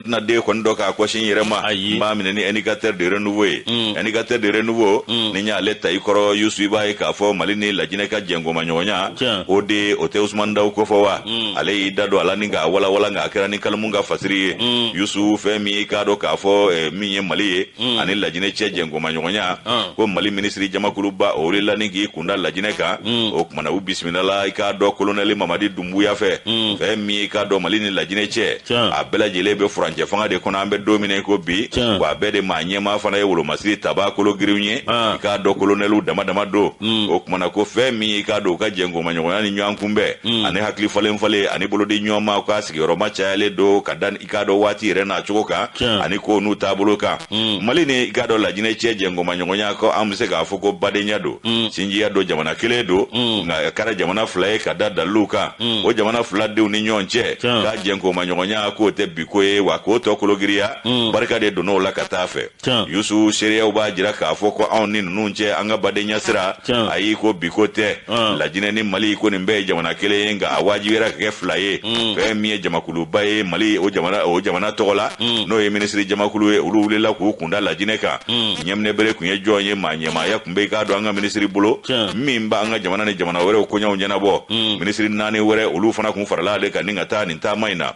Tɛna den kɔni dɔ k'a kɔsi n yɛrɛ ma. Ayi. N b'a minɛ ni Indicateur de renouveau ye. Indicateur de renouveau, ni n y'ale ta i kɔrɔ, Yusu, i b'a ye k'a fɔ Mali ni Lajinɛ ka jɛnkomaɲɔgɔnya, o de o tɛ Usumani Daw kofɔ wa? Ale y'i da don a la ni k'a walawala, nka a kɛra ni kalimu ka fasiri ye. Yusu, fɛn min i k'a dɔn k'a fɔ min ye Mali ye ani Lajinɛ cɛ jɛnkomaɲɔgɔnya, ko Mali minisiri jamakuluba o wulila ni k'i kunda Lajinɛ kan. O kumana, u bisimilala, i k'a dɔn, kolonɛli Mamadi Dumbuya fɛ. Fɛn min i k'a dɔn Mali ni Lajinɛ cɛ, a bɛɛ lajɛlen bɛ furancɛ fanga de kɔnɔ, an bɛ don min na i ko bi. Wa a bɛɛ de maa ɲɛmaa fana ye wolomasiri taba kolo girinw ye. I k'a dɔn, kolonɛliw dama dama don. O kumana, ko fɛn min i k'a dɔn u ka jɛnkomaɲɔgɔnya ni ɲɔgɔn kunbɛn ani hakili falen falen ani bolodi ɲɔgɔn ma, k'a sigiyɔrɔma cayalen don ka da i k'a dɔn waati yɛrɛ n'a cogo kan ani ko n'u taabolo kan. Mali ni i k'a dɔn Lajinɛ cɛ jɛnkomaɲɔgɔnya, ko an bɛ se k'a fɔ ko badenya don, sinjiya don, jamana kelen don, nka a kɛra jamana fila ye ka da daliluw kan. O jamana fila denw ni ɲɔgɔn cɛ k'a jɛnkomaɲɔgɔnya, k'o tɛ bi ko ye, wa k'o tɔ kologiriya, barika de donn'o la ka taa fɛ. Yusu, seereyaw b'a jira k'a fɔ ko anw ni ninnu cɛ, an ka badenya sira, ayi, ko bi ko tɛ. Lajinɛ ni Mali, ko nin bɛɛ ye jamana kelen ye, nka a wajibiyara ka kɛ fila ye. Fɛn min ye jamakuluba ye Mali o jamana tɔgɔ la, n'o ye minisiri jamakulu ye, olu wulila k'u kunda Lajinɛ kan. Ɲɛminɛbere tun ye jɔn ye? Maa ɲɛmaaya tun bɛ, i k'a dɔn, an ka minisiri bolo min b'an ka jamana ni jamana wɛrɛw koɲɛw ɲɛnabɔ. Minisiri naani wɛrɛ, olu fana kun farala ale kan ni ka taa nin taama in na.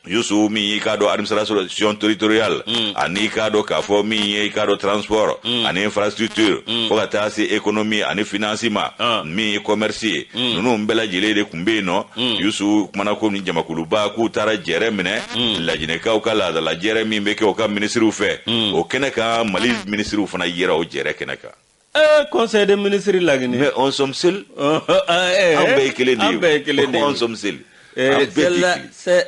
Yusu, min y'i k'a dɔn administration territoriale ani i k'a dɔn k'a fɔ min ye i k'a dɔn transport ani infrastructure, fo ka taa se économie ani finance ma, min ye commerce ye, ninnu bɛɛ lajɛlen de tun bɛ yen nɔ. Yusu, kumana ko ni jamakuluba k'u taara jɛrɛ minɛ, Lajinɛkaw ka laadala jɛrɛ min bɛ kɛ u ka minisiriw fɛ, o kɛnɛ kan, Mali minisiriw fana yera o jɛrɛ kɛnɛ kan. Conseil des ministres Laginɛ. Mais on sommes seuls, an bɛɛ ye kelen de ye. An bɛɛ ye kelen de ye. On sommes seuls, an bɛɛ C'est tɛ la, kelen.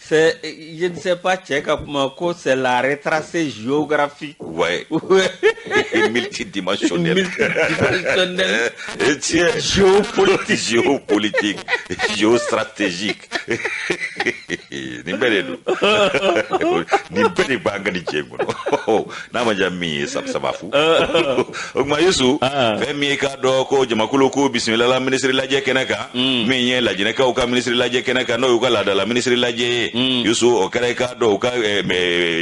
C'est, je ne sais pas, cɛ ka kuma ko c'est la retracée géographique. Ouais. Et multidimensionnel. Multidimensionnel. Et tiens, Géopolitique. Géopolitique, géostratégique. Nin bɛɛ de don. Nin bɛɛ de b'an ka nin cɛ in kɔnɔ. N'a ma diya min ye, saba fu. O tuma, Yusu, fɛn min ye k'a dɔn ko jamakulu ko bisimilala minisiri lajɛ kɛnɛ kan, min ye Lajinɛkaw ka minisiri lajɛ kɛnɛ kan, n'o y'u ka laadala minisiri lajɛ ye. Yusu, o kɛra, i k'a dɔn, u ka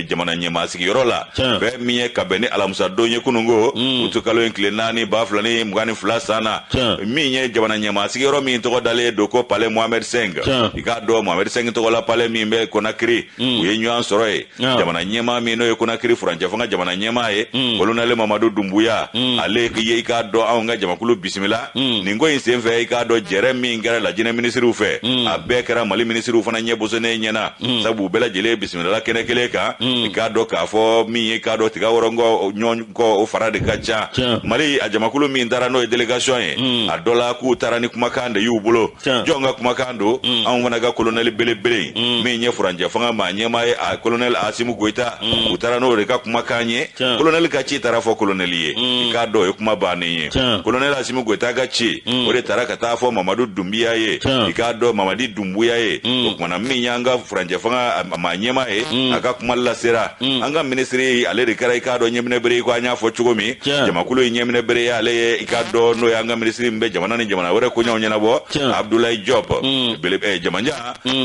jamana ɲɛmaa sigiyɔrɔ la. Fɛn min ye ka bɛn ni alamisa don ye kununko, utu kalo in tile 4, 2022 san na, min ye jamana ɲɛmaa sigiyɔrɔ min tɔgɔ dalen don ko Palais Mohamed V, i k'a dɔn Mohamed V tɔgɔ la palais min bɛ Konakiri, u ye ɲɔgɔn sɔrɔ yen. Jamana ɲɛmaa min n'o ye Konakiri furancɛ fanga jamana ɲɛmaa ye, Kolonɛli Mamadu Dunbuya, ale ye, i k'a dɔn, anw ka jamakulu bisimila. Nin ko in senfɛ, i k'a dɔn, jɛrɛ min kɛra Lajinɛ minisiriw fɛ, a bɛɛ kɛra Mali minisiriw fana ɲɛ bosonnen ɲɛna, sabu u bɛɛ lajɛlen bisimilala kɛnɛ kelen kan. I k'a dɔn k'a fɔ min ye, k'a dɔn, tiga wɔrɔnkɔ ɲɔgɔn kɔ, o fara de ka ca. Mali a jamakulu min taara, n'o ye délégation ye, a dɔ la k'u taara ni kumakan de y'u bolo. Jɔn ka kumakan don? Anw fana ka kolonɛli belebele min ye furancɛ fanga maa ɲɛmaa ye, a kolonɛli Asimu Goyita, u taara n'o de ka kumakan ye. Kolonɛli ka ci taara fɔ kolonɛli ye, i k'a dɔn, o ye kuma bannen ye. Kolonɛli Asimu Goyita ka ci, o de taara ka taa fɔ Mamadu Dunbiya ye, i k'a dɔn, Mamadi Dunbuya ye. O kumana, min y'an ka furancɛ fanga maa ɲɛmaa ye, a ka kuma lasera an ka minisiri, ale de kɛra, i k'a dɔn, ɲɛminɛbere, ko an y'a fɔ cogo min, jamakulu ye ɲɛminɛbere ye, ale ye, i k'a dɔn, n'o y'an ka minisiri min bɛ jamana ni jamana wɛrɛ koɲɛw ɲɛnabɔ, Abdoulaye Diop jamanjan,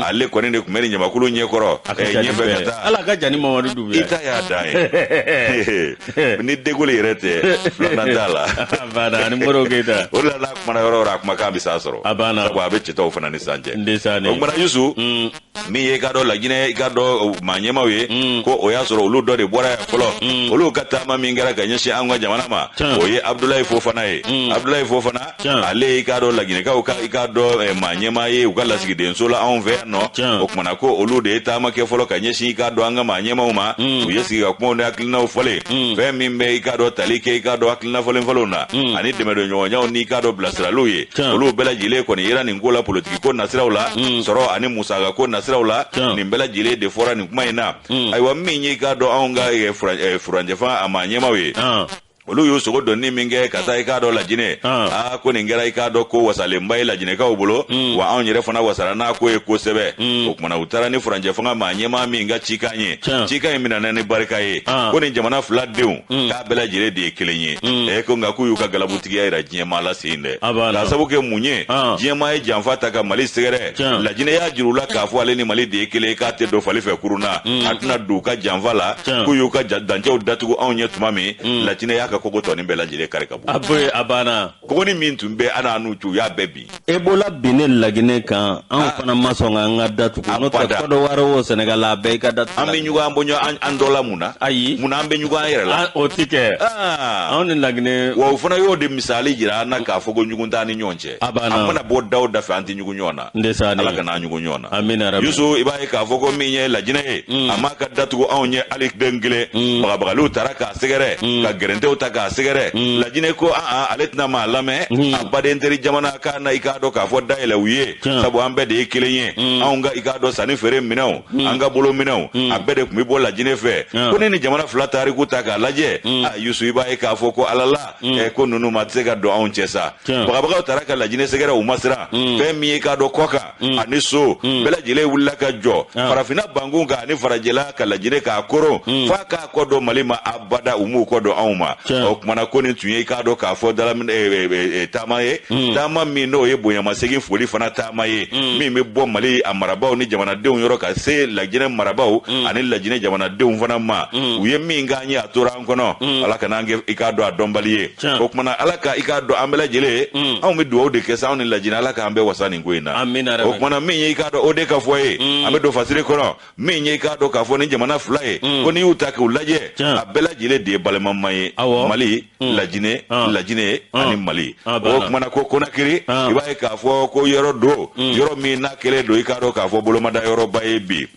ale kɔni de tun bɛ nin jamakulu ɲɛkɔrɔ, ɲɛfɛ ka taa. Ala ka jan ni Mamadu Dunbiya. I ta y'a dan ye. Ni De Gaulle yɛrɛ tɛ, filanan t'a la. A banna, ani Modibo Keyita. O de la, n'a kumana yɔrɔ o yɔrɔ, a kumakan bɛ s'a sɔrɔ. A banna. Sabu a bɛ cɛtɔw fana ni san cɛ. Ndesanni. O kumana, Yusu, min ye i k'a dɔn Laginɛ, i k'a dɔn, maa ɲɛmaw ye, ko o y'a sɔrɔ olu dɔ de bɔra yan fɔlɔ. Olu ka taama min kɛra ka ɲɛsin an ka jamana ma, o ye Abdoulaye Fofana ye. Abdoulaye Fofana, ale ye, i k'a dɔn, Laginɛkaw ka, i k'a dɔn, maa ɲɛmaa ye u ka lasigidenso la anw fɛ yan nɔ. O kumana, ko olu de ye taama kɛ fɔlɔ ka ɲɛsin, i k'a dɔn, an ka maa ɲɛmaw ma. U ye sigi ka kumaw ni hakilinaw fɔlen, fɛn min bɛ, i k'a dɔn, tali kɛ, i k'a dɔn, hakilina fɔlen fɔlenw na ani dɛmɛdonɲɔgɔnyaw ni, i k'a dɔn, bilasiraliw ye. Olu bɛɛ lajɛlen kɔni yera nin ko la, politiki ko nasiraw la, sɔrɔ ani musaka ko nasiraw la. Nin bɛɛ lajɛlen de fɔra nin kuma in na. Ayiwa, min ye, i k'a dɔn, anw ka furancɛfan a maa ɲɛmaw ye, Olu y'u sogo donni min kɛ ka taa i k'a dɔn Lajinɛ, aa ko nin kɛra i k'a dɔn ko wasalenba ye Lajinɛkaw bolo, wa anw yɛrɛ fana wasara n'a ko ye kosɛbɛ. O kumana u taara ni furancɛ fanga maa ɲɛmaa min ka cikan ye, cikan in minɛna ni barika ye, ko nin jamana fila denw k'a bɛɛ lajɛlen de ye kelen ye. Ɛ ko nka k'u y'u ka galabutigiya yira diɲɛmaa la sen dɛ, k'a sabu kɛ mun ye? Diɲɛmaa ye janfa ta ka Mali sɛgɛrɛ. Lajinɛ y'a jira u la k'a fɔ ale ni Mali de ye kelen ye, k'a tɛ don fali fɛ kurun na, a tɛna don u ka janfa la. K'u y'u ka dancɛw datugu anw ye tuma min, Lajinɛ y'a ka kogo tɔnin bɛɛ lajɛlen kari ka bɔ. A bɛ a banna. Kogoni min tun bɛ an n'u cɛ, u y'a bɛɛ bin. Ebola binnen Laginɛ kan, anw fana ma sɔn k'an ka datugu, n'o tɛ Kɔdiwari o Senegal a bɛɛ i ka datugu. An bɛ ɲugun an bɔ ɲɔgɔn an dɔ la mun na? Ayi. Mun na an bɛ ɲugun an yɛrɛ la? O ti kɛ. Anw ni Laginɛ. Wa o fana y'o de misali jira an na k'a fɔ ko ɲugun t'an ni ɲɔgɔn cɛ. A banna. An mana bɔ da o da fɛ, an tɛ ɲugun ɲɔgɔn na. Ndesaani. Ala kana an ɲugun ɲɔgɔn na. Amina rabi. Yusu, i b'a ye k'a fɔ ko min ye Lajinɛ ye, a m'a ka datugu anw ye hali den kelen. Bagabagaliw taara k'a sɛgɛrɛ, ka gɛrɛntɛw ta k'a sɛgɛrɛ. Lajinɛ ko ale tɛna maa lamɛn, a baden teri jamana k'a na i k'a dɔn k'a fɔ dayɛlɛ u ye, sabu an bɛɛ de ye kelen ye. Anw ka i k'a dɔn sanni feere minɛnw, an ka bolo minɛnw, a bɛɛ de tun bɛ bɔ Lajinɛ fɛ. Ko ni nin jamana fila tariku ta k'a lajɛ, a Yusu, i b'a ye k'a fɔ ko Ala la, ko ninnu ma tɛ se ka don anw cɛ sa. Bagabagaw taara ka Lajinɛ sɛgɛrɛ, u ma siran. Fɛn min ye k'a dɔn kɔ kan ani so, bɛɛ lajɛlen wulila ka jɔ farafinna bankun kan ani farajɛla ka Lajinɛ k'a koron f'a k'a kɔ don Mali ma abada, u m'u kɔ don anw ma. O kumana ko nin tun ye i k'a dɔn k'a fɔ dalaminɛ taama ye, taama min n'o ye bonyamasegin foli fana taama ye, min bɛ bɔ Mali a marabaaw ni jamanadenw yɔrɔ ka se Lajinɛ marabaaw ani Lajinɛ jamanadenw fana ma. U ye min k'an ye, a tora an kɔnɔ. Ala kana an kɛ i k'a dɔn a dɔnbali ye. O kumana Ala ka i k'a dɔn an bɛɛ lajɛlen, anw bɛ dugawu de kɛ sa, anw ni Lajinɛ, Ala k'an bɛɛ wasa nin ko in na. O kumana min ye i k'a dɔn o de ka fɔ ye, an bɛ don fasiri kɔnɔ. Min ye i k'a dɔn k'a fɔ ni jamana fila ye, ko n'i y'u ta k'u lajɛ, a bɛɛ lajɛlen de ye balimama ye. Mali, Lajinɛ, Lajinɛ ani Mali. O kumana ko Konakiri, i b'a ye k'a fɔ ko yɔrɔ don, yɔrɔ min n'a kɛlen don i k'a dɔn k'a fɔ bolomada yɔrɔba ye bi.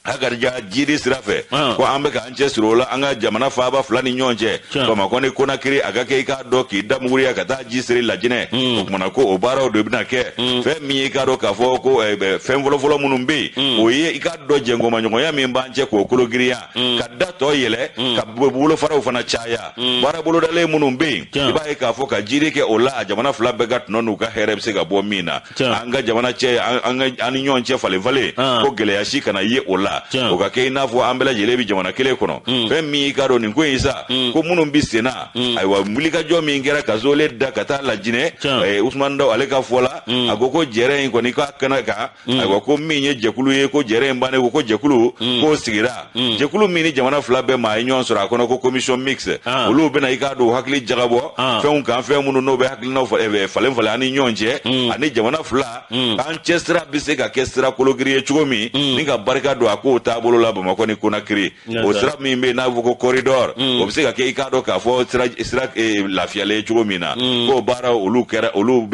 Hakarija jiri sira fɛ, ko an bɛ k'an cɛ siri o la an ka jamana faaba fila ni ɲɔgɔn cɛ, Bamakɔ ni Konakiri, a ka kɛ i k'a dɔn k'i da muguriya ka taa ji siri Lajinɛ. O kumana ko o baaraw de bɛna kɛ. Fɛn min ye i k'a dɔn k'a fɔ ko fɛn fɔlɔfɔlɔ minnu bɛ yen, o ye i k'a dɔn jɛnkomaɲɔgɔnya min b'an cɛ k'o kologirinya, ka da tɔ yɛlɛ, ka bolofaraw fana caya. Baara bolodalen minnu bɛ yen, i b'a ye k'a fɔ ka jiri kɛ o la, a jamana fila bɛɛ ka tɔnɔ n'u ka hɛrɛ bɛ se ka bɔ min na. An ka jamana cɛ, an ni ɲɔgɔn cɛ falen falen, ko gɛlɛya si kana ye o la. O ka kɛ i n'a fɔ an bɛɛ lajɛlen bɛ jamana kelen kɔnɔ. Fɛn min y'i k'a dɔn nin ko in sa, ko minnu bɛ sen na, ayiwa wulikajɔ min kɛra ka zole da ka taa Lajinɛ, Usumani Daw ale ka fɔ la, a ko ko jɛrɛ in kɔni k'a kɛnɛ kan, ayiwa ko min ye jɛkulu ye, ko jɛrɛ in bannen ko jɛkulu k'o sigira, jɛkulu min ni jamana fila bɛɛ maa ye ɲɔgɔn sɔrɔ a kɔnɔ, ko commission mixte. Olu bɛna i k'a dɔn hakili jagabɔ fɛnw kan, fɛn minnu n'o bɛ hakilinaw falen falen an ni ɲɔgɔn cɛ, ani jamana fila an cɛ sira bɛ se ka kɛ sira kologiri ye cogo min, ni ka barika don a kow taabolo la Bamakɔ ni Konakiri. O sira min bɛ yen n'a fɔ ko corridor, o bɛ se ka kɛ i k'a dɔn k'a fɔ sira lafiyalen ye cogo min na. K'o baara olu kɛra, olu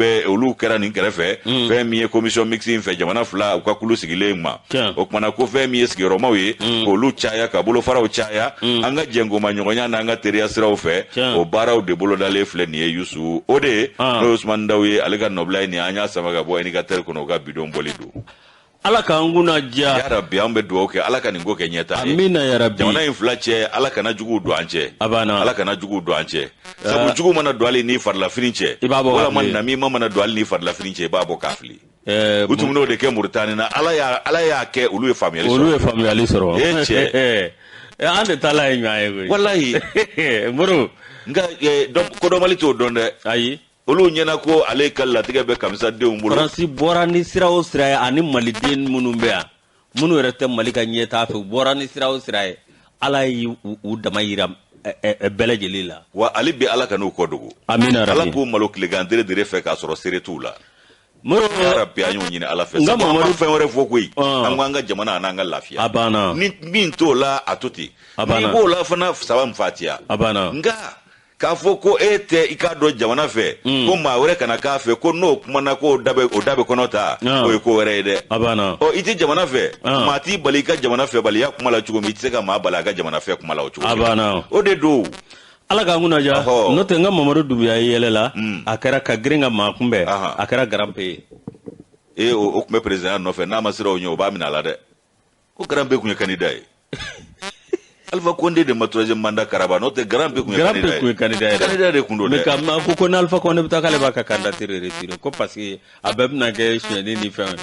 kɛra nin kɛrɛfɛ, fɛn min ye commission mixte in fɛ jamana fila u ka kulu sigilen ma. O kumana ko fɛn min ye sigiyɔrɔmaw ye, k'olu caya, ka bolofaraw caya an ka jɛnkomaɲɔgɔnya n'an ka teriya siraw fɛ, o baaraw de bolodalen filɛ nin ye. Yusu, o de n'o ye Usumani Daw ye, ale ka nɔbila ye nin, an y'a sama ka bɔ indicateur kɔnɔ, u ka bidon bɔli don. Ala k'an kunna diya. Ya Rabbi, an bɛ dugawu kɛ, Ala ka nin ko kɛ ɲɛtaa ye. Amina ya Rabbi. Jamana in fila cɛ, Ala kana juguw don an cɛ. A banna. Ala kana juguw don an cɛ. Sabu jugu mana don hali ni farilafini cɛ, i b'a bɔ k'a walima fili. namima mana don hali ni farilafini cɛ, i b'a bɔ k'a fili. U tun bɛn'o de kɛ Muritani na, Ala y'a kɛ olu ye faamuyali sɔrɔ. Olu ye faamuyali sɔrɔ. E cɛ. An de taala ye ɲɔgɔn ye koyi. Walahi. Moro. Nka kodɔnbali t'o dɔn dɛ. Ayi. Olu ɲɛna ko ale ka latigɛ bɛ kamisa denw bolo. Faransi bɔra ni sira o sira ye, ani maliden minnu bɛ yan, minnu yɛrɛ tɛ Mali ka ɲɛtaa fɛ, u bɔra ni sira o sira ye, Ala y'u dama yira bɛɛ lajɛlen la. Wa ale bi Ala ka n'u kɔ dogo. Amina rabi. Ala k'u malo tilegan dere dere fɛ k'a sɔrɔ seere t'u la. Moro. Ya Rabbi, an y'o ɲini Ala fɛ. Sabu an ma fɛn wɛrɛ fɔ koyi. An ko an ka jamana an'an ka lafiya. A banna. Ni min t'o la, a to ten. A banna. N'i b'o la fana, saba min fatiya. A banna. Nka k'a fɔ ko e tɛ i k'a dɔn jamana fɛ, ko maa wɛrɛ kana k'a fɛ, ko n'o kumana k'o da bɛ o da bɛ kɔnɔ ta, o ye ko wɛrɛ ye dɛ. A banna. Ɔ i tɛ jamana fɛ, maa t'i bali i ka jamana fɛbaliya kuma la cogo min, i tɛ se ka maa bali a ka jamana fɛ kuma la o cogo. A banna. O de don. Ala k'an kunna diya. N'o tɛ n ka Mamadu Dunbiya ye yɛlɛ la, a kɛra ka girin ka maa kunbɛn, a kɛra garanpe ye. Ee o tun bɛ président nɔfɛ, n'a ma siran o ɲɛ, o b'a minɛ a la dɛ. Ko garanpe tun ye candidat ye. Alpha Condé de ma troisième mandat karaba, n'o tɛ Grand P kun ye Grand P kun ye candidat ye. Candidat de kun don dɛ. Mais ka ma ko ni Alpha Condé bɛ taa, k'ale b'a ka candidature retirer, ko parce que a bɛɛ bɛna kɛ sonyɛni ni fɛnw ye.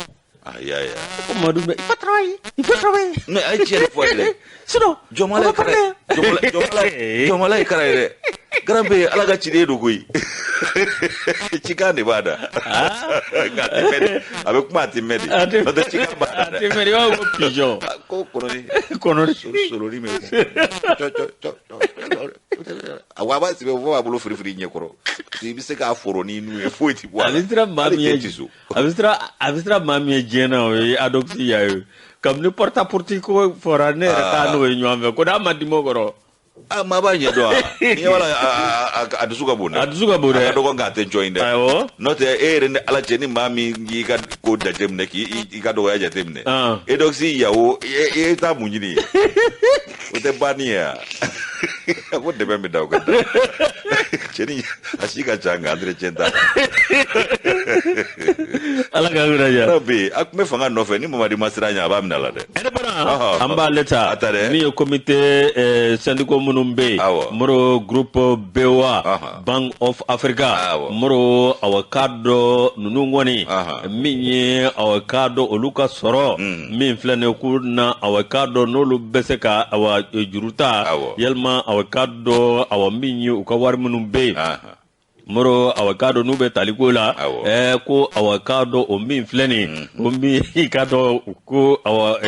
Ayi ayi. Ko Mamadu, mais il faut travailler, il faut travailler. Mais a ye tiɲɛ de fɔ a ye dɛ. Sinon Jɔnmala ye kara ye, Jɔnmala ye kara ye dɛ. Grand P Ala ka ciden don koyi. Cikan de b'a da. Nka a tɛ mɛn dɛ. A bɛ kuma, a tɛ mɛn de. N'o tɛ cikan b'a da. A tɛ mɛn de, i b'a fɔ ko pigeon. Ko kɔnɔni. Kɔnɔni. Soloni bɛ. A ko a b'a sɛbɛn fo b'a bolo firifiri ɲɛkɔrɔ. I bɛ se k'a foro ni nun ye, foyi ti bɔ a A la. bɛ siran maa min ye, a bɛ siran, a bɛ siran maa min ye diɲɛ na, o ye Adoxy ya ye. Kabini porte à porte ko fɔra, ne yɛrɛ t'a n'o ye ɲɔgɔn fɛ ko n'a ma dimi o kɔrɔ. A maa b'a ɲɛ dɔn wa? Ni ɲɛ b'a la, a dusu ka bon dɛ. A dusu ka bon dɛ. A ka dɔgɔ nka a tɛ jɔ in dɛ. Awɔ. N'o tɛ e yɛrɛ ni Ala cɛ, ni maa min y'i ka ko jateminɛ, k'i ka dɔgɔya jateminɛ. Eudoxie Yao, e t'a mun ɲini ye? O tɛ banni ye wa? A ko dɛmɛ bɛ da o kan. Cɛni a si ka ca nka entretien t'a la. Ala k'an kunna diya. Rabi, a tun bɛ fanga nɔfɛ, ni Mamadi ma siran ɲɛ, a b'a minɛ a la dɛ. Indépendant, an b'ale ta. A ta dɛ. Min ye comité syndicat minnu bɛ yen. Moro groupe BOA, Bank of Africa. Moro awa k'a dɔn ninnu kɔni. Min ye awa k'a dɔn olu ka sɔrɔ. Min filɛ nin ye k'u na awa k'a dɔn n'olu bɛ se ka awa juru ta. Yalima awa k'a dɔn awa min ye u ka wari minnu bɛ yen. Moro awa k'a dɔn n'u bɛ taliko la, ko awa k'a dɔn o min filɛ nin, o min i k'a dɔn ko awa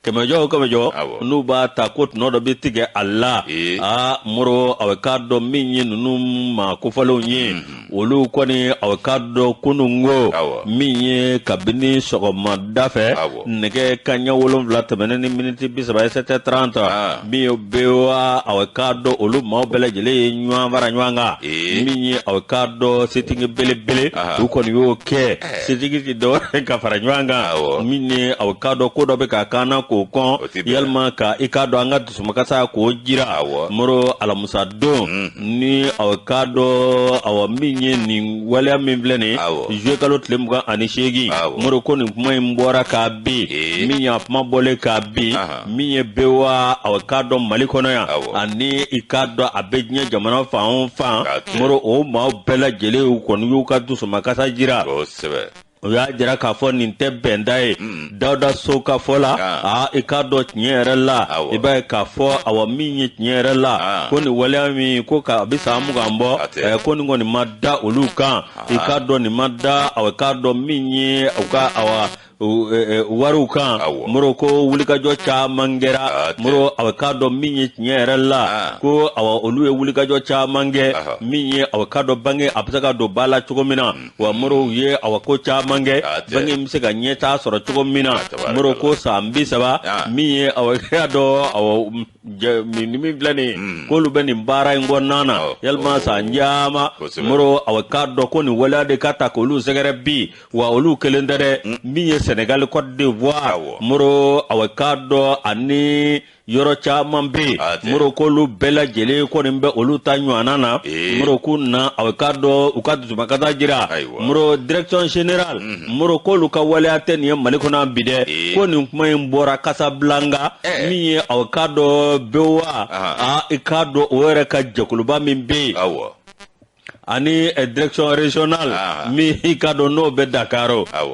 kɛmɛjɔ o kɛmɛjɔ n'u b'a ta, ko tɔnɔ dɔ bɛ tigɛ a la. Aa Moro awa k'a dɔn min ye ninnu maa kofɔlenw ye, olu kɔni awa k'a dɔn kununko min ye kabini sɔgɔmada fɛ nɛgɛ kanɲɛ 7 tɛmɛnen ni miniti 30 ye, 7h30, min ye BOA awa k'a dɔn olu maaw bɛɛ lajɛlen ye ɲɔgɔn fara ɲɔgɔn kan, min ye awa k'a dɔn setigi belebele u kɔni y'o kɛ, setigi ti dɔwɛrɛ ka fara ɲɔgɔn kan, min ye awa k'a dɔn ko dɔ bɛ ka kan na k'o kɔn, yalima ka i k'a dɔn an ka dusumakasa k'o jira. Moro alamusa don ni awa k'a dɔn awa min ye nin waleya min filɛ nin juillet kalo tile 28, Moro ko nin kuma in bɔra k'a bin, min y'a kuma bɔlen k'a bin, min ye BOA awa k'a dɔn Mali kɔnɔ yan, ani i k'a dɔn a bɛ diɲɛ jamana fan o fan, Moro o maaw bɛɛ lajɛlen kɔni y'u ka dusumakasa jira. O y'a jira k'a fɔ nin tɛ bɛnda ye. Dawuda So ka fɔ la, aa i k'a dɔn tiɲɛ yɛrɛ la, i b'a ye k'a fɔ awa min ye tiɲɛ yɛrɛ la, ko nin waleya min ko a bɛ san 20 bɔ, ko nin kɔni ma da olu kan, i k'a dɔn nin ma da awa k'a dɔn min ye u ka awa wariw kan. Moro ko wulikajɔ caman kɛra, Moro awa k'a dɔn min ye tiɲɛ yɛrɛ la, ko awa olu ye wulikajɔ caman kɛ, min ye awa k'a dɔn bange a bɛ se ka don ba la cogo min na, wa Moro u ye awa ko caman kɛ, bange bɛ se ka ɲɛtaa sɔrɔ cogo min na. Moro ko san 30 min ye awa k'a dɔn awa nin min filɛ nin ye, k'olu bɛ nin baara in kɔnɔna na yalima san caman. Moro awa k'a dɔn ko nin waleya de ka ta k'olu sɛgɛrɛ bi, wa olu kelen tɛ dɛ, min ye Sénégal, Côte d'Ivoire, Moro awa k'a dɔn ani yɔrɔ caman bɛ yen, Moro k'olu bɛɛ lajɛlen kɔni bɛ olu ta ɲɔgɔnna na. Moro k'u na awa k'a dɔn u ka dusumakasa jira. Moro direction générale, Moro k'olu ka waleya tɛ nin ye Mali kɔnɔ bi dɛ, ko nin kuma in bɔra Casablanca, min ye awa k'a dɔn BOA, aa i k'a dɔn o yɛrɛ ka jɛkuluba min bɛ yen, ani direction régionale min i k'a dɔn n'o bɛ Dakar.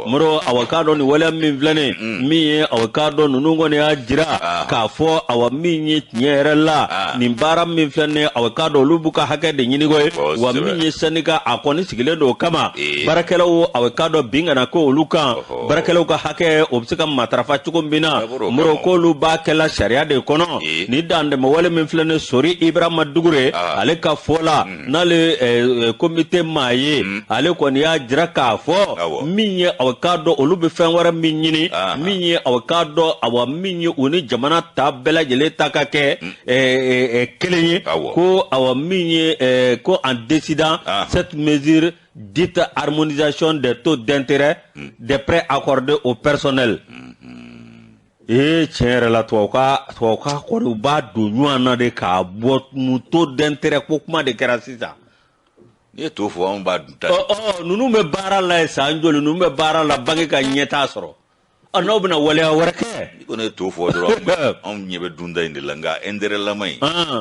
Moro awa k'a dɔn nin waleya min filɛ nin, min ye awa k'a dɔn ninnu kɔni y'a jira k'a fɔ awa min ye tiɲɛ yɛrɛ la, nin baara min filɛ nin, awa k'a dɔn olu b'u ka hakɛ de ɲini koyi, wa min ye syndicat a kɔni sigilen don o kama, baarakɛlaw awa k'a dɔn bin kana ko olu kan, baarakɛlaw ka hakɛ o bɛ se ka matarafa cogo min na, Moro k'olu b'a kɛla sariya de kɔnɔ. Nin dantɛmɛ wale min filɛ nin, Sori Ibrahima Dugure ale ka fɔ la, n'ale comité maa ye, ale kɔni y'a jira k'a fɔ min ye awa k'a dɔn olu bɛ fɛn wɛrɛ min ɲini, min ye awa k'a dɔn awa min ye u ni jamana ta bɛɛ lajɛlen ta ka kɛ kelen ye, ko awa min ye ko en décidant cette mesure dite harmonisation des taux d'intérêt des prêts accordés au personnel. Ee tiɲɛ yɛrɛ la, tubabuka kɔni u b'a don ɲɔgɔn na de k'a bɔ mun taux d'intérêt ko kuma de kɛra sisan. N'i ye to fɔ anw b'a dun ta. Ninnu bɛ baara la ye san joli, ninnu bɛ baara la banque ka ɲɛtaa sɔrɔ. N'aw bɛna waleya wɛrɛ kɛ. I kɔni ye to fɔ dɔrɔn, anw ɲɛ bɛ dunda in de la, nka intérêt lama in,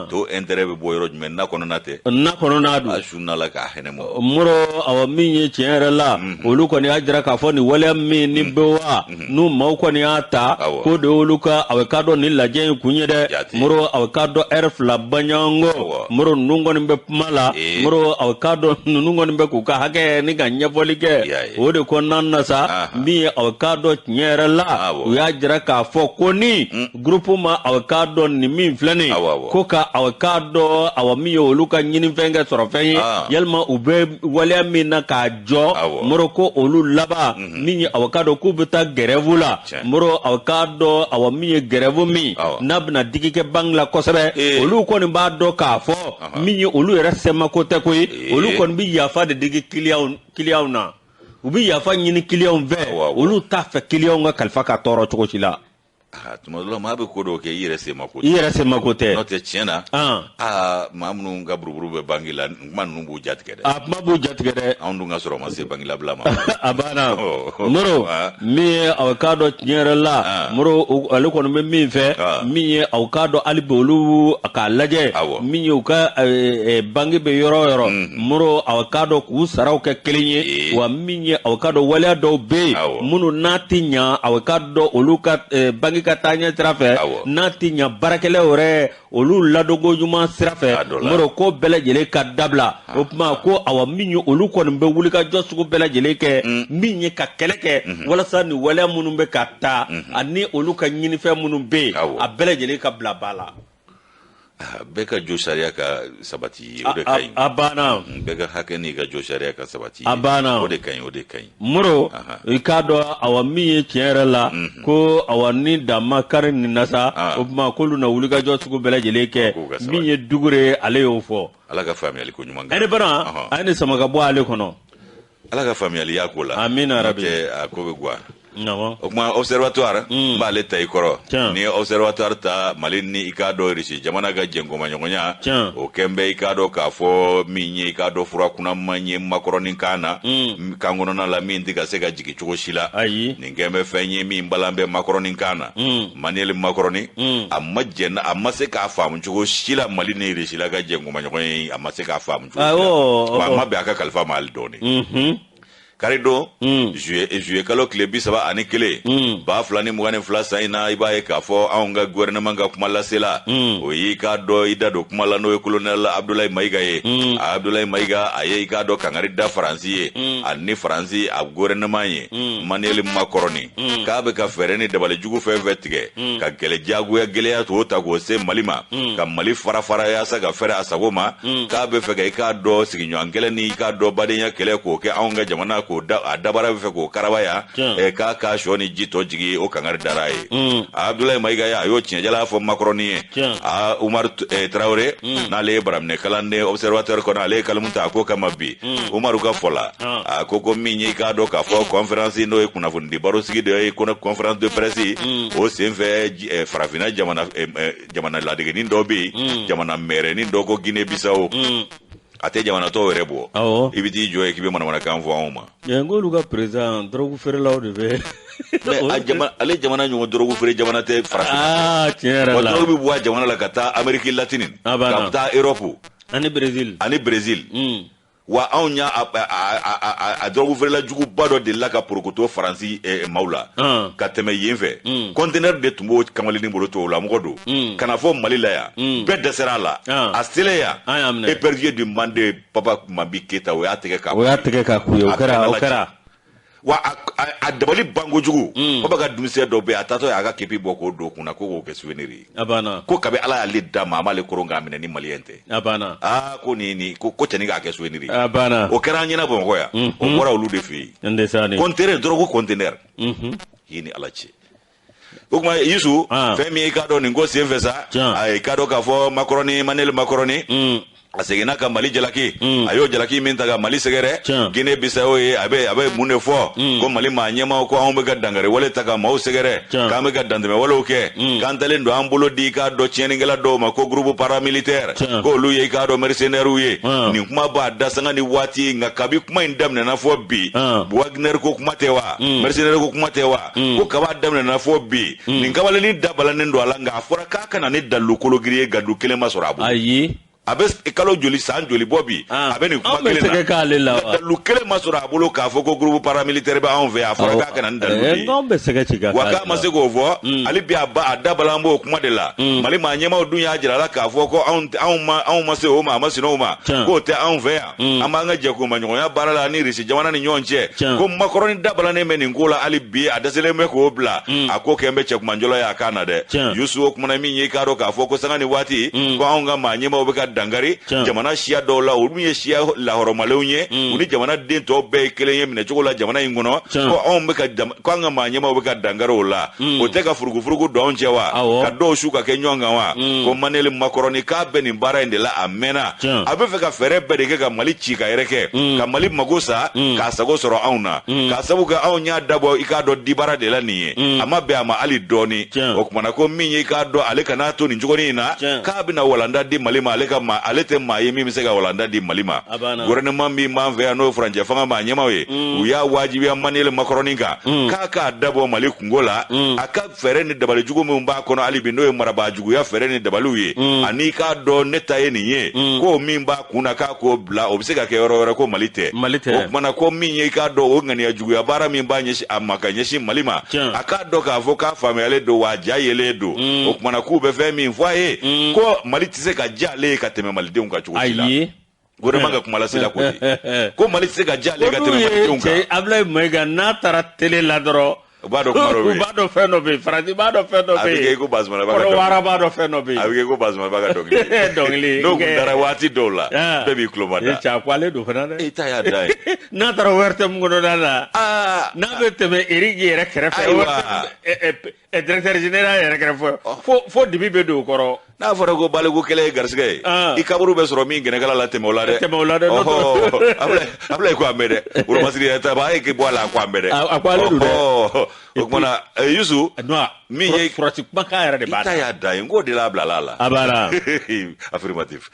to intérêt bɛ bɔ yɔrɔ jumɛn? Na kɔnɔna tɛ? Na kɔnɔna don. A su na la k'a hɛnɛ mɔ. Moro, awa, min ye tiɲɛ yɛrɛ la, olu kɔni y'a jira k'a fɔ nin waleya min ni BOA n'u maaw kɔni y'a ta, k'o de y'olu ka awa k'a dɔn nin lajɛ in kun ye dɛ. Moro, awa k'a dɔn ɛri 2 baɲɔgɔnko, Moro, ninnu kɔni bɛ kuma la. Moro, awa k'a dɔn ninnu kɔni bɛ k'u ka hakɛ ni ka ɲɛfɔli kɛ. O de kɔnɔna na sa, min ye awa k'a dɔn tiɲɛ yɛrɛ la, u y'a jira k'a fɔ ko ni groupe ma awa k'a dɔn nin min filɛ nin, ko ka awa k'a dɔn awa min ye olu ka ɲinifɛn kɛ sɔrɔfɛn ye, yalima u bɛ waleya min na k'a jɔ. Moro, ko olu laban min ye awa k'a dɔn k'u bɛ taa grève la. Moro, awa k'a dɔn awa min ye grève min n'a bɛna digi kɛ banque la kosɛbɛ. Olu kɔni b'a dɔn k'a fɔ min ye olu yɛrɛ sɛmako tɛ koyi. Olu kɔni bɛ yafa de digi kiliyanw na, u bɛ yafa ɲini kiliyanw fɛ. Olu t'a fɛ kiliyanw ka kalifa ka tɔɔrɔ cogo si la. Tuma dɔ la, maa bɛ ko dɔw kɛ, i yɛrɛ sen ma ko tɛ. I yɛrɛ sen ma ko tɛ. N'o tɛ, tiɲɛ na, aa, maa minnu ka buruburu bɛ banki la, kuma ninnu b'u jatigɛ dɛ. A kuma b'u jatigɛ dɛ. Anw dun ka sɔrɔ ma se banki labila ma. A banna. Moro, min ye aw k'a dɔn tiɲɛ yɛrɛ la, Moro, ale kɔni bɛ min fɛ, min ye aw k'a dɔn hali bi olu k'a lajɛ, min ye u ka banki bɛ yɔrɔ o yɔrɔ, Moro, aw k'a dɔn k'u saraw kɛ kelen ye. Wa min ye aw k'a dɔn waleya dɔw bɛ yen minnu n'a tɛ ɲa aw k'a dɔn olu ka banki ka taaɲɛ sira fɛ, n'a tɛ ɲa baarakɛlaw yɛrɛ olu ladonko ɲuman sira fɛ, Moro, ko bɛɛ lajɛlen ka dabila. O tuma ko awa min ye olu kɔni bɛ wulikajɔ sugu bɛɛ lajɛlen kɛ, min ye ka kɛlɛ kɛ walasa nin waleya minnu bɛ ka taa ani olu ka ɲinifɛn minnu bɛ yen, a bɛɛ lajɛlen ka bila ba la. Bɛɛ ka jo sariya ka sabati, o de ka ɲi. A banna. Bɛɛ ka hakɛ n'i ka jo sariya ka sabati. A banna. O de ka ɲi, o de ka ɲi. Moro, i k'a dɔn awa min ye tiɲɛ yɛrɛ la, ko awa ni dan ma kari nin na sa, o tuma k'olu na wulikajɔ sugu bɛɛ lajɛlen kɛ. Min ye Dugure, ale y'o fɔ. Ala ka faamuyali ko ɲuman kɛ. Ɛni bana a ye nin sama ka bɔ ale kɔnɔ. Ala ka faamuyali y'a ko la. Amina rabi. A ko bɛ guwa. O kuma, Observatoire n b'ale ta i kɔrɔ. Ni ye Observatoire ta, Mali ni i k'a dɔn Irisi jamana ka jɛnkomaɲɔgɔnya, o kɛn bɛ i k'a dɔn k'a fɔ min ye i k'a dɔn fura kunaman ye makɔrɔni kan na, kan kɔnɔna la, min tɛ ka se ka jigin cogo si la. Nin kɛn bɛ fɛn ye min balan bɛ makɔrɔni kan na. Emmanuel Macron, a ma jɛn, a ma se k'a faamu cogo si la. Mali ni Irisi la ka jɛnkomaɲɔgɔn ye, a ma se k'a faamu cogo si la, wa a ma bɛn a ka kalifa ma hali dɔɔni. Karidon, juillet kalo tile 31, 2022 san in na, i b'a ye k'a fɔ anw ka gouvernement ka kuma lasela, o y'i k'a dɔn i da don kuma la, n'o ye colonel Abdoulaye Mayiga ye. Abdoulaye Mayiga, a ye i k'a dɔn kangari da Faransi ye ani Faransi a gouvernement ye, Emmanuel Macron, k'a bɛ ka fɛɛrɛ ni dabalijugu fɛn fɛn tigɛ ka kɛlɛ diyagoya gɛlɛya t'o ta k'o se Mali ma, ka Mali fara fara yaasa ka fɛrɛ a sago ma, k'a bɛ fɛ ka i k'a dɔn sigiɲɔgɔn kɛlɛ ni i k'a dɔn badenya kɛlɛ k'o kɛ anw ka jamana, k'o da a dabara bɛ fɛ k'o karabaya, k'a ka sɔ ni ji tɔ jigi. O kangari dara a ye. Abdoulaye Mayiga ye, a y'o tiɲɛjala fɔ Macron ye. A Umaru Traoré, n'ale ye baraminɛ kalanden Observatoire kɔnɔ, ale ye kalimu ta a ko kama bi. Umaru ka fɔ la, a ko min ye i k'a dɔn k'a fɔ conférence, n'o ye kunnafonidi barosigi dɔ ye, conférence de presse, o senfɛ, farafinna jamana ladegenin dɔ bɛ yen, jamana mɛrɛnin dɔ ko Guinée Bissau, a tɛ jamana tɔw yɛrɛ bɔ. I bɛ t'i jɔ yen k'i bɛ manamanakan fɔ anw ma. N k'olu ka président, drogue feerelaw de bɛ. Mais ale jamana ɲɔgɔn drogue feere jamana tɛ farafinna. Aa, tiɲɛ yɛrɛ la. Wa drogue bɛ bɔ a jamana la ka taa Amérique latine, ka taa Europe. Ani Brésil. Ani Brésil. Wa anw y'a a drogue feerela juguba dɔ delila ka porokoto Faransi maaw la ka tɛmɛ yen fɛ. Conteneur de tun b'o kamalennin bolo, tubabu mɔgɔ don, ka na fɔ Mali la yan, bɛɛ dɛsɛra a la. A selen yan, épervier du Mande, Papa Mabi Keyita, o y'a tigɛ k'a O y'a tigɛ k'a ku ye, o kɛra, o kɛra. Wa a dabali ban kojugu. Papa ka denmisɛn dɔ bɛ yen, a taatɔ y'a ka képi bɔ k'o don kunna ko k'o kɛ souvenir ye. A banna. Ko kabi Ala y'ale d'a ma, a m'ale koron k'a minɛ ni maliyɛn tɛ. A banna. Aa, ko nin ko cɛnin k'a kɛ souvenir ye. A banna. O kɛra an ɲɛna Bamakɔ yan, o bɔra olu de fɛ yen. N tɛ sa ni. Conteneur, drogue conteneur. I ni Ala cɛ. O tuma Yusu, fɛn min ye i k'a dɔn nin ko sen fɛ sa, a i k'a dɔn k'a fɔ Macron, Emmanuel Macron. A seginna ka Mali jalaki. A y'o jalaki min ta ka Mali sɛgɛrɛ, Guinée Bissau ye, a bɛ mun de fɔ? Ko Mali maa ɲɛmaaw, ko anw bɛ ka dankari wale ta ka maaw sɛgɛrɛ, k'an bɛ ka dantɛmɛ walew kɛ, k'an talen don an bolo di i k'a dɔn tiɲɛnikɛla dɔw ma, ko groupe paramilitaire, k'olu ye i k'a dɔn mercenaires ye. Nin kuma b'a da sanga ni waati, nka kabi kuma in daminɛna fɔ bi, Wagner ko kuma tɛ wa, mercenaire ko kuma tɛ wa, ko kaba daminɛna fɔ bi, nin kabalennin dabalannen don a la. Nka a fɔra k'a ka na ni dalilu kologiri ye, gadu kelen ma sɔrɔ a bolo. Ayi. A bɛ kalo joli, san joli bɔ bi, a bɛ nin kuma kelen na. Na, dalilu kelen ma sɔrɔ a bolo k'a fɔ ko groupe paramilitaire bɛ anw fɛ. A fɔra k'a ka na ni dalilu ye. Anw bɛ sɛgɛ ci ka wa k'a ma se k'o fɔ. Hali bi a ba a dabala an b'o kuma de la. Mali maa ɲɛmaaw dun y'a jira a la k'a fɔ ko anw ma se o ma, a ma sinɛ o ma, k'o tɛ anw fɛ yan, an b'an ka jɛkulumaɲɔgɔnya baara la ni Irisi jamana ni ɲɔgɔn cɛ. Ko Makɔrɔni dabalannen bɛ nin ko la, hali bi a dɛsɛlen bɛ k'o bila. A ko kɛ n bɛ cɛkumanjɔlɔ ye, a k'a na dɛ, Yusu. O kumana min ye, i k'a dɔn k'a fɔ ko sanga ni waati, ko anw ka maa ɲɛmaaw bɛ ka dankari jamana siya dɔw la, olu ye siya lahɔrɔmalenw ye, u ni jamana den tɔw bɛɛ ye kelen ye minɛcogo la jamana in kɔnɔ, ko anw bɛ ka ko an ka maa ɲɛmaaw bɛ ka dankari o la. O tɛ ka furugufurugu don anw cɛ wa, ka dɔw su ka kɛ ɲɔgɔn kan wa? Ko Emmanuel Macron k'a bɛ nin baara in de la, a mɛnna, a bɛ fɛ ka fɛɛrɛ bɛɛ de kɛ ka Mali ci ka yɛrɛ kɛ, ka Mali mago sa, k'a sago sɔrɔ anw na, k'a sabu kɛ anw y'a dabɔ i k'a dɔn dibara de la nin ye, a ma bɛn a ma hali dɔɔni. O kumana ko min ye, i k'a dɔn ale kan'a to nin cogonin in na, k'a bɛna walanda di Mali ma. Ale ka ma, ale tɛ maa ye min bɛ se ka walanda di Mali ma. Gouvernement min b'an fɛ yan, n'o ye furancɛ fanga maa ɲɛmaaw ye, u y'a wajibiya Emmanuel Macron kan k'a k'a dabɔ Mali kungo la, a ka fɛɛrɛ ni dabali jugu min b'a kɔnɔ hali bi, n'o ye marabaa juguya fɛɛrɛ ni dabaliw ye, ani k'a dɔn ne ta ye nin ye, ko min b'a kun na, k'a k'o bila. O bɛ se ka kɛ yɔrɔ wɛrɛ, ko Mali tɛ. Mali tɛ. O kumana ko min ye, i k'a dɔn o ŋaniya juguya baara min b'a ɲɛsin a ma ka ɲɛsin Mali ma, a k'a dɔn k'a fɔ k'a faamuyalen don wa, a ja yelen don. O kumana k'u bɛ fɛn min fɔ a ye, ko Mali tɛ se ka diya ale ye ka tɛmɛ malidenw kan cogo si la. Gouvernement ka kuma lasela ko ten, ko Mali tɛ se ka diya ale ye ka tɛmɛ malidenw kan. Ablaye Mayiga n'a taara télé la dɔrɔn, u b'a dɔn kuma dɔ bɛ yen, u b'a dɔn fɛn dɔ bɛ yen, Faransi b'a dɔn fɛn dɔ bɛ yen, a bɛ kɛ i ko Bazumanaba ka dɔnkili, Kɔnɔwara b'a dɔn fɛn dɔ bɛ yen, a bɛ kɛ i ko Bazumanaba ka dɔnkili. Dɔnkili. N'o kun dara waati dɔw la, bɛɛ b'i tulo ma da. Cɛ, a ko ale don fana dɛ. E ta y'a da ye. N'a taara ORTM kɔnɔna la, n'a bɛ tɛmɛ Eric yɛrɛ kɛrɛfɛ, ayiwa, directeur général yɛrɛ kɛrɛfɛ, fo dibi bɛ don o kɔrɔ. N'a fɔra ko baliku kɛlɛ ye garisɛgɛ ye, i kaburu bɛ sɔrɔ min gɛnɛkala la, tɛmɛ o la dɛ. Tɛmɛ o la dɛ. Abulayi ko an bɛ dɛ, wolomasiri yɛrɛ ta a ye k'i bɔ a la, a ko an bɛ dɛ. A ko ale don dɛ. O kumana Yusu. Min ye Faransi kumakan yɛrɛ de b'a la. I ta y'a da ye, n k'o de la bilala a la. A b'a la. Affirmatif.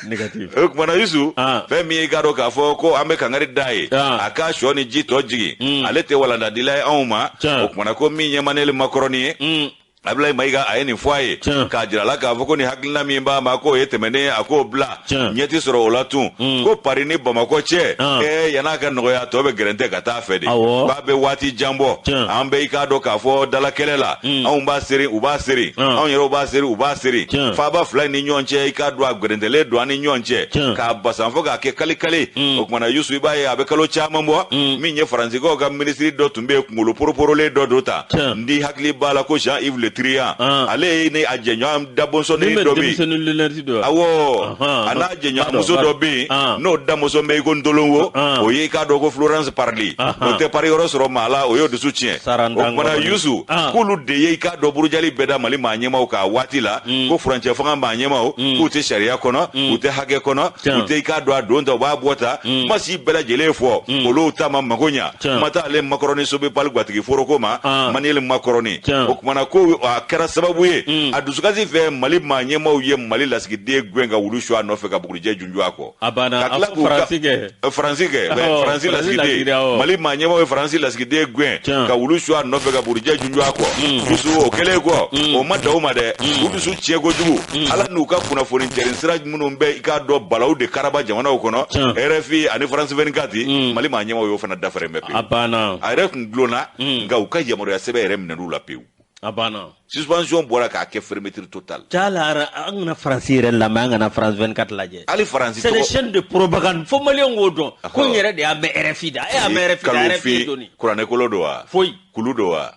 Négatif. O kumana Yusu, fɛn min ye, i k'a dɔn k'a fɔ ko an bɛ kangari da ye, a ka sɔ ni ji tɔ jigin, ale tɛ walandadila ye anw ma. O kumana ko min ye Emmanuel Macron ye, Abulayi Mayiga a ye nin fɔ a ye k'a jira la k'a fɔ ko nin hakilina min b'a ma, k'o ye tɛmɛnen ye, a k'o bila, ɲɛ ti sɔrɔ o la tun. Ko Paris ni Bamakɔ cɛ, yann'a ka nɔgɔya, tɔ bɛ gɛrɛntɛ ka taa fɛ de, k'a bɛ waati jan bɔ. An bɛ i k'a dɔn k'a fɔ dalakɛlɛ la, anw b'a seri, u b'a seri, anw yɛrɛw b'a seri, u b'a seri, faaba fila ni ɲɔgɔn cɛ, i k'a dɔn a gɛrɛntɛlen don an ni ɲɔgɔn cɛ, k'a basan fo k'a kɛ kali-kali. O kumana Yusu, i b'a ye a bɛ kalo caman bɔ, min ye Faransikaw ka minisiri dɔ tun bɛ yen, kunkolo poroporolen dɔ don ta, n di hakili b'a la, ko Jean-Yves Le Drian, ale ye ni a jɛɲɔgɔn dabɔnsɔnni dɔ bɛ yen, awɔ, a n'a jɛɲɔgɔnmuso dɔ bɛ yen, n'o damuso bɛ i ko ntolonwo, o ye i k'a dɔn ko Florence Parly, o tɛ pari yɔrɔ sɔrɔ maa la, o y'o dusu tiɲɛ. O kumana Yusu, k'olu de ye i k'a dɔn burujali bɛɛ da Mali maa ɲɛmaaw kan waati la, ko furancɛ fanga maa ɲɛmaaw k'u tɛ sariya kɔnɔ, u tɛ hakɛ kɔnɔ, u tɛ i k'a dɔn a don ta, u b'a bɔ ta, kuma si bɛɛ lajɛlen fɔ, olu ta ma mago ɲa. Kuma t'ale Macron Sobepal gatigi foroko ma, Emmanuel Macron. O kumana ko a kɛra sababu ye, a dusukasi fɛ, Mali maa ɲɛmaaw ye Mali lasigiden gɛn ka wulu su a nɔfɛ, ka bugurijɛ junjun a kɔ. A banna. Ka tila k'u Faransi kɛ. Faransi kɛ, Faransi lasigiden, Mali maa ɲɛmaaw ye Faransi lasigiden gɛn ka wulu su a nɔfɛ, ka bugurijɛ junjun a kɔ. Dusu o kɛlen kɔ, o ma dan o ma dɛ, u dusu tiɲɛ kojugu, Ala n'u ka kunnafoni cɛrin sira minnu bɛ i k'a dɔn balawu de karaba jamanaw kɔnɔ, RFI ani France 24, Mali maa ɲɛmaaw y'o fana dafara bɛ pewu. A banna. A yɛrɛ kun dulonna, nka u ka yamaruya sɛbɛn yɛrɛ minɛn'u la pewu. A banna. Suspension bɔra k'a kɛ fermeture totale. Jala, an kana Faransi yɛrɛ lamɛn, an kana France 24 lajɛ. Hali Faransi. C'est des chaînes de propagande, fo maliyɛnw k'o dɔn ko n yɛrɛ de y'a mɛn RFI da, e y'a mɛn RFI da, RFI ye jɔni? Kuranɛkolo don wa? Foyi. Kulu don wa?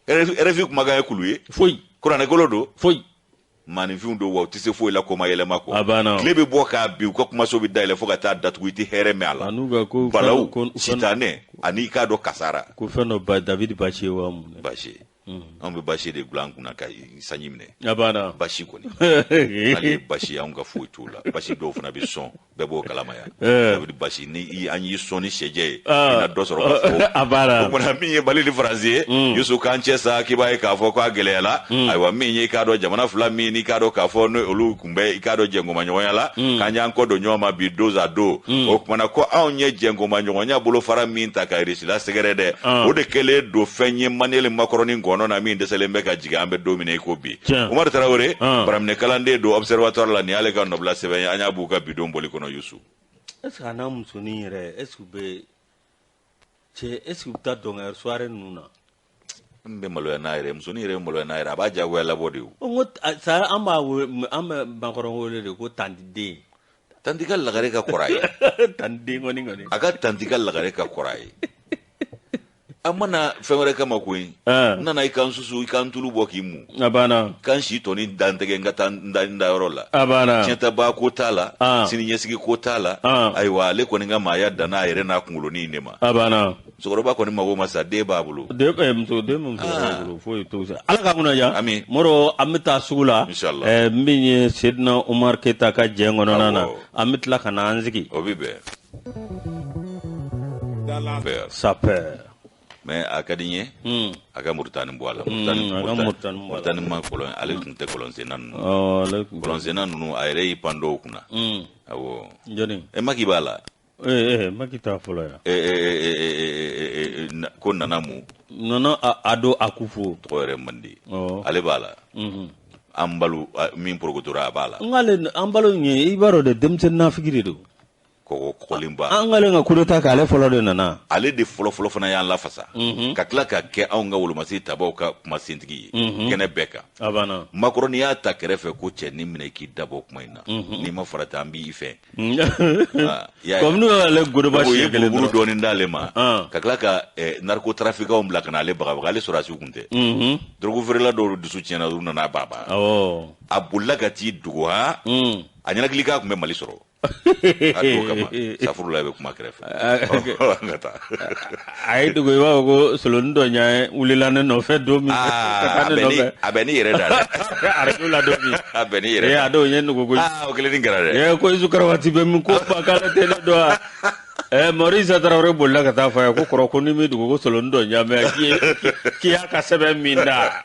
RFI kumakan ye kulu ye? Foyi. Kuranɛkolo don? Foyi. Maaninfinw don wa, u tɛ se foyi la koma yɛlɛma kɔ. A banna. Tile bɛ bɔ k'a bin, u ka kumaso bɛ dayɛlɛ fo ka taa datugu, i tɛ hɛrɛ mɛn a la. An'u ka ko balawu, sitanɛ ani i k'a dɔn kasara. Ko fɛn dɔ ba David Baché wa mun? Baché. Anw bɛ basi de bila an kunna ka sanji minɛ. A banna. Basi kɔni, hali ye basi, anw ka foyi t'o la. Basi dɔw fana bɛ sɔn, bɛɛ b'o kalama yan. Ça veut dire basi ni an y'i sɔn ni sɛjɛ ye, i na dɔ sɔrɔ ka fɔ. A banna. O kumana, min ye Mali ni Faransi ye, Yusu, k'an cɛ sa, k'i b'a ye k'a fɔ k'a gɛlɛyala. Ayiwa, min ye, i k'a dɔn, jamana fila min n'i k'a dɔn k'a fɔ n'o olu tun bɛ, i k'a dɔn, jɛnkomaɲɔgɔnya la, k'an y'an kɔ don ɲɔgɔn ma bi dos à dos. O kumana, ko anw ye jɛnkomaɲɔgɔnya bolofara min ta ka Irisila sɛgɛrɛ dɛ, o de kɛlen don fɛn ye Emmanuel Macron ngɔnɔ na, min dɛsɛlen bɛ ka jigin, an bɛ don min na i ko bi. Umaru Tarawele, baraminɛ kalanden don Observatoire la, nin y'ale ka nɔbila sɛbɛn ye. An y'a b'u ka bidon bɔli kɔnɔ, Yusu. Est ce que a n'a musonin yɛrɛ, est ce que u bɛ cɛ, est ce que u bɛ taa dɔnkɛ soirée ninnu na? N bɛ maloya n'a yɛrɛ, musonin yɛrɛ bɛ maloya n'a yɛrɛ, a b'a jagoya labɔ de o. N ko sa, an b'a wele, an bɛ Macron wele de ko tanti den. Tanti ka lagare ka kɔrɔ a ye. Tanti den kɔni. A ka tanti ka lagare ka kɔrɔ a ye. An mana fɛn wɛrɛ kama koyi. N nana i kan susu, i kan tulu bɔ k'i mu. A banna. Kan si tɔni dantigɛ, n ka taa n da n dayɔrɔ la. A banna. Tiɲɛtaba ko t'a la, sini ɲɛsigi ko t'a la. Ayiwa, ale kɔni ka maaya danna a yɛrɛ n'a kunkolonin in de ma. A banna. Musokɔrɔba kɔni mago ma sa, den b'a bolo. Den muso den bɛ musokɔrɔba bolo, foyi t'o sa. Ala k'an kunna diya. Ami. Moro, an bɛ taa sugu la. Inshallah. Min ye Sedina Umar Keyita ka jɛ kɔnɔna na, an bɛ tila ka na an sigi. O bɛ bɛn. Sapeur. Mais a ka di n ye a ka Murutani bɔ a la. A ka Murutani bɔ a la. Murutani ma kɔlɔn, ale tun tɛ kɔlɔnsenna ninnu. Ɔ, ale tun tɛ. Kɔlɔnsenna ninnu, a yɛrɛ y'i pan dɔw kunna. Awɔ. Jɔnni? E, Maki b'a la. Maki t'a fɔlɔ yan. Ko nana mun? Nana a don a Akufo. Tɔgɔ yɛrɛ man di. Ale b'a la. An balo min porokotora, a b'a la. N k'ale, an balo in ye, i b'a dɔn dɛ, denmisɛnnin nafigi de don. Kɔgɔ kɔgɔlenba. An k'ale ka coup d'état kɛ, ale fɔlɔ de nana. Ale de fɔlɔ fɔlɔ fana y'an lafasa. Ka tila ka kɛ anw ka wolomasiri tabaw ka kumasentigi ye kɛnɛ bɛɛ kan. A banna. Macron y'a ta kɛrɛfɛ ko cɛ ni minɛ k'i dabɔ kuma in na. N'i ma farati, an b'i fɛ. Comme n'u y'ale godoba O ye siɲɛ kelen buruburu dɔrɔn. dɔɔnin d'ale ma. Ka tila ka narcotrafiquants bila ka na ale bagabaga, ale sɔrɔdasiw kun tɛ. Drogue feerela dɔw dusu tiɲɛna, olu nana baba. A bolila ka t'i dogo han. A ɲɛnakili k'a tun bɛ Mali sɔrɔ. A don kama safurula bɛ kuma kɛrɛfɛ. An ka taa. A ye dogo, i b'a fɔ ko solonin dɔ ɲɛ wulila ne nɔfɛ don min. Ka taa A ne bɛ ni nɔfɛ. a bɛ ni yɛrɛ da dɛ. Arajo la don min. A bɛ ni yɛrɛ Ee, da. a don n ye nugu koyi. Ah, o kelen ni kɛra dɛ. Ee, ko Isu Karawati bɛ min ko ba k'ale tɛ ne dɔn wa? Maurice Traoré bolila ka taa fɔ a ye ko kɔrɔ, ko ni min dogo ko solonin dɔ ɲa mɛ k'i y'a ka sɛbɛn min da.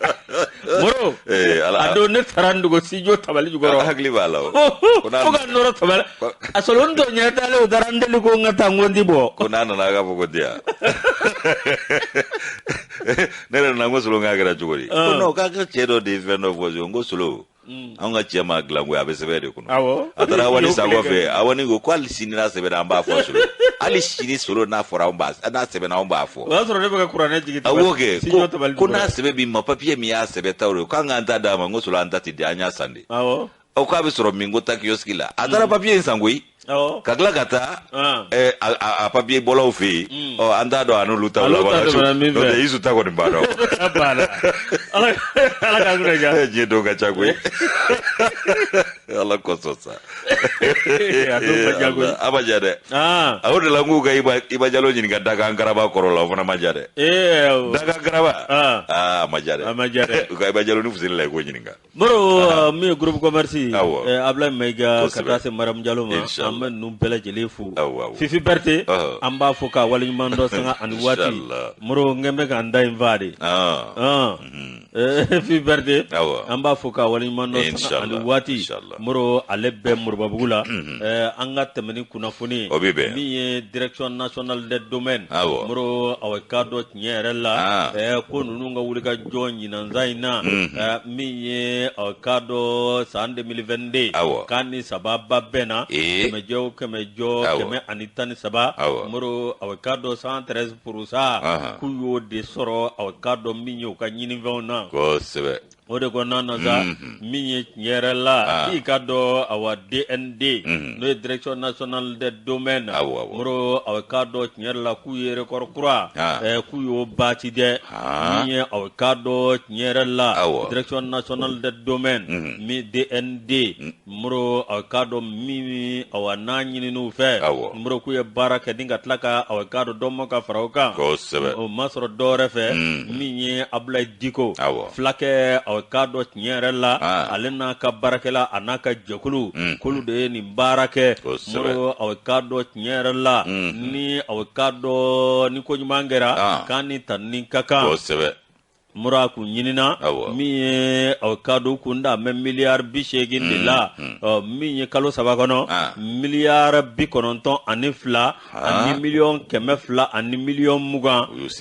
Moro, Ala a don ne taara n dogo studio tabali jukɔrɔ. Hakili b'a la o. Fo ka nɔrɔ tabali. A solonin dɔ ɲɛ dalen, o taara n deli ko n ka taa n ko n ti bɔ. Ko n'a nana, a k'a fɔ ko diya. Ne yɛrɛ nana, n ko Solo, k'a kɛra cogo di? Ko non, k'a ka cɛ dɔ de ye fɛn dɔ fɔ. N ko Solo, anw ka cɛ ma dilan koyi, a bɛ sɛbɛn de kɔnɔ. A taara Awani Sakɔ fɛ, Awani ko ko hali sini n'a sɛbɛnna, an b'a fɔ Solo. Hali sini Solo n'a fɔra, anw b'a, n'a sɛbɛnna, anw b'a fɔ. O y'a sɔrɔ ne bɛ ka kuranɛ jigin. Awɔ kɛ. Studio tabali Ko jukɔrɔ. n'a sɛbɛn b'i ma, papiye min y'a sɛbɛn ta o de, k'an k'an ta d'a ma. N ko Solo, an ta tɛ di, an y'a san de. Ɔ, k'a bɛ sɔrɔ min? Ko taa kiosque la. A taara papiye in san koyi. Ka tila ka taa a papiye bɔlaw fɛ yen. Ɔ, an t'a dɔn a n'olu taw A n'olu ta laban na. tɛmɛna min fɛ. N'o tɛ, Isu ta kɔni b'a dɔn. A banna. Ala k'an kunna diya. Diɲɛ dɔw ka ca koyi, Ala kosɔn sa. A dɔw ma diya koyi. A ma diya dɛ. A o de la n k'u ka Iba Jalo ɲininka dakan karaba kɔrɔ la, o fana ma diya dɛ. Ee, awɔ. Dakan karaba. Aa, a ma diya dɛ. A ma diya dɛ. U ka Iba Jalo ni Fuseni la, i k'o ɲininka. Moro, min ye groupe commerce Ablaye Mayiga, ka taa se Mariam Jalo ma, Inshallah. an bɛ ninnu bɛɛ lajɛlen fo. Awɔ, awɔ. Fifi Berete, an b'a fo k'a waleɲuman dɔn sanga ani waati. Inshallah. Moro, n bɛ ka n da in fa de. Fifi Berete, an b'a fo k'a waleɲuman dɔn sanga ani Inshallah. waati. Inshallah. Moro, ale bɛ Moribabugu la. An ka tɛmɛ ni kunnafoni ye. O bɛ bɛn. Min ye direction nationale des domaines. Moro, aw k'a dɔn tiɲɛ yɛrɛ la, ko ninnu ka wulikajɔ ɲinansan in na, min ye aw k'a dɔn san 2022, k'a ni saba ba bɛn na, kɛmɛjɔ o kɛmɛjɔ, 113. Moro, aw k'a dɔn 113 %, k'u y'o de sɔrɔ, aw k'a dɔn min ye u ka ɲinifɛnw na. O de kɔnɔna na sa, min ye tiɲɛ yɛrɛ la, i ka dɔn, awa, DND, n'o ye Direction nationale des domaines, Moro, awa, k'a dɔn tiɲɛ yɛrɛ la k'u ye record kura k'u y'o bati dɛ. Min ye, awa, k'a dɔn tiɲɛ yɛrɛ la, Direction nationale des domaines, min DND, Moro, awa, k'a dɔn min, awa, n'a ɲinin'u fɛ, Moro, k'u ye baara kɛ ni ka tila ka, awa, k'a dɔn dɔ ma ka fara o kan. O ma sɔrɔ dɔwɛrɛ fɛ, min ye Abulayi Diko fulakɛ, awa, k'a dɔn tiɲɛ yɛrɛ la, ale n'a ka baarakɛla, a n'a ka jɛkulu, k'olu de ye nin baara kɛ. Moro, awa, k'a dɔn tiɲɛ yɛrɛ la, ni, awa, k'a dɔn ni ko ɲuman kɛra, k'a ni tanuni ka kan. Moro, a kun ɲinina min ye, awa, k'a dɔn kun da mɛ miliyari 80 de la, min ye kalo 3 kɔnɔ, miliyari 92 ani miliyɔn 220 miliyɔn,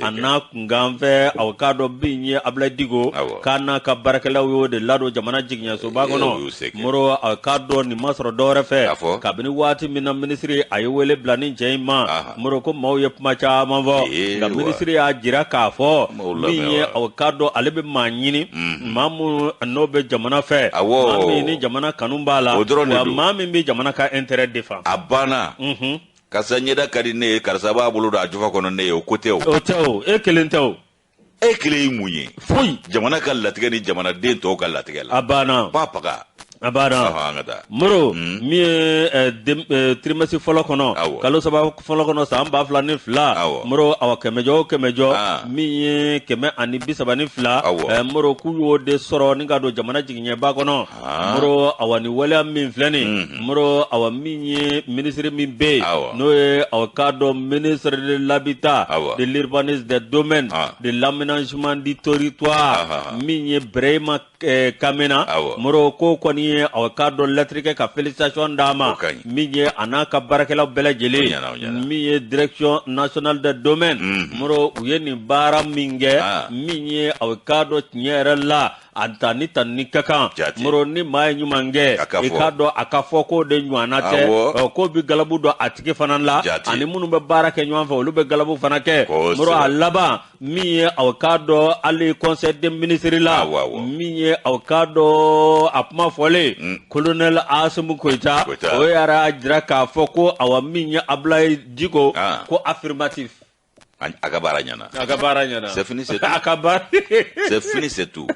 a n'a kunkan fɛ, aw k'a dɔn min ye Abulayi Diko, k'a n'a ka baarakɛlaw y'o de ladon jamana jiginyasoba kɔnɔ. Moro, a k'a dɔn nin ma sɔrɔ dɔwɛrɛ fɛ, kabini waati min na minisiri a ye wele bila ni cɛ in ma, Moro, ko maaw ye kuma caman fɔ, nka minisiri y'a jira k'a fɔ min ye, aw k'a dɔn ale bɛ maa ɲini, maa minnu n'o bɛ jamana fɛ, maa min ni jamana kanu b'a la, wa maa min bɛ jamana ka intérêt défend. A banna. Karisa ɲɛda ka di ne ye, karisa b'a bolo don a jufa kɔnɔ ne ye, o ko tɛ o. O tɛ o, e kelen tɛ o. E kelen ye mun ye? Foyi. Jamana ka latigɛ ni jamanaden tɔw ka latigɛ la. A banna. Ba paga. A banna. An ka taa. Moro, min ye trimestre fɔlɔ kɔnɔ, kalo 3 fɔlɔ kɔnɔ, san 2002, Moro, awa, kɛmɛjɔ o kɛmɛjɔ, min ye 132, Moro, k'u y'o de sɔrɔ ni ka don jamana jigiɲɛba kɔnɔ. Moro, awa, ni waleya min filɛ nin, Moro, awa, min ye minisiri min bɛ yen, n'o ye, awa, k'a dɔn ministre de l'Habitat, de l'Urbanisme, des Domaines, de l'Aménagement du Territoire, min ye Birahima Kamena, Moro, ko kɔni ye, awa, k'a dɔn lettre kɛ ka félicitation d'a ma, min ye a n'a ka baarakɛlaw bɛɛ lajɛlen, min ye Direction nationale des domaines. Moro, u ye nin baara min kɛ, min ye, awa, k'a dɔn tiɲɛ yɛrɛ la, a ta ni ta ni ka kan. Moro, ni maa ye ɲuman kɛ, i k'a dɔn a ka fɔ k'o de ɲɔgɔnna tɛ, k'o bɛ galabu dɔn a tigi fana la, ani minnu bɛ baara kɛ ɲɔgɔn fɛ, olu bɛ galabu fana kɛ. Moro, a laban, min ye, aw k'a dɔn hali conseil des ministres la, min ye, aw k'a dɔn a kuma fɔlen, colonel Asimi Goyita, o yɛrɛ y'a jira k'a fɔ ko, awa, min ye Abulayi Diko, ko affirmatif. A ka baara ɲɛna. A ka baara ɲɛna. C'est fini, c'est tout. A ka baara. C'est fini, c'est tout.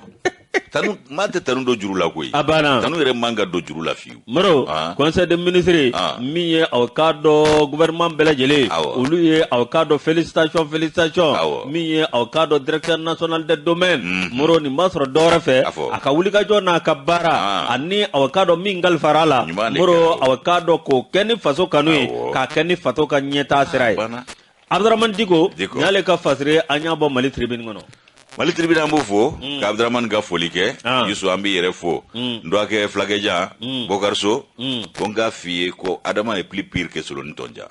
Tanu maa tɛ tanu don juru la koyi. A banna. Tanu yɛrɛ man ka don juru la fiyewu. Moro, conseil des ministres, min ye, aw k'a dɔn gouvernement bɛɛ lajɛlen, olu ye, aw k'a dɔn félicitation, félicitation, min ye, aw k'a dɔn Directeur national des domaines. Moro, nin b'a sɔrɔ dɔwɛrɛ fɛ, a ka wulikajɔ n'a ka baara, ani aw k'a dɔn min kalifara a la, Moro, aw k'a dɔn k'o kɛ ni faso kanu ye, k'a kɛ ni faso ka ɲɛtaa sira ye. Abdramane Diko, nin y'ale ka fasiri, an y'a bɔ Mali Tribune kɔnɔ. Mali Tribune, an b'o fo ka Abdramane ka foli kɛ. Yusu, an b'i yɛrɛ fo. N dɔgɔkɛ fulakɛjan Bɔkari So, ko n k'a f'i ye ko Adama est plus pire que Soloni Tɔnja.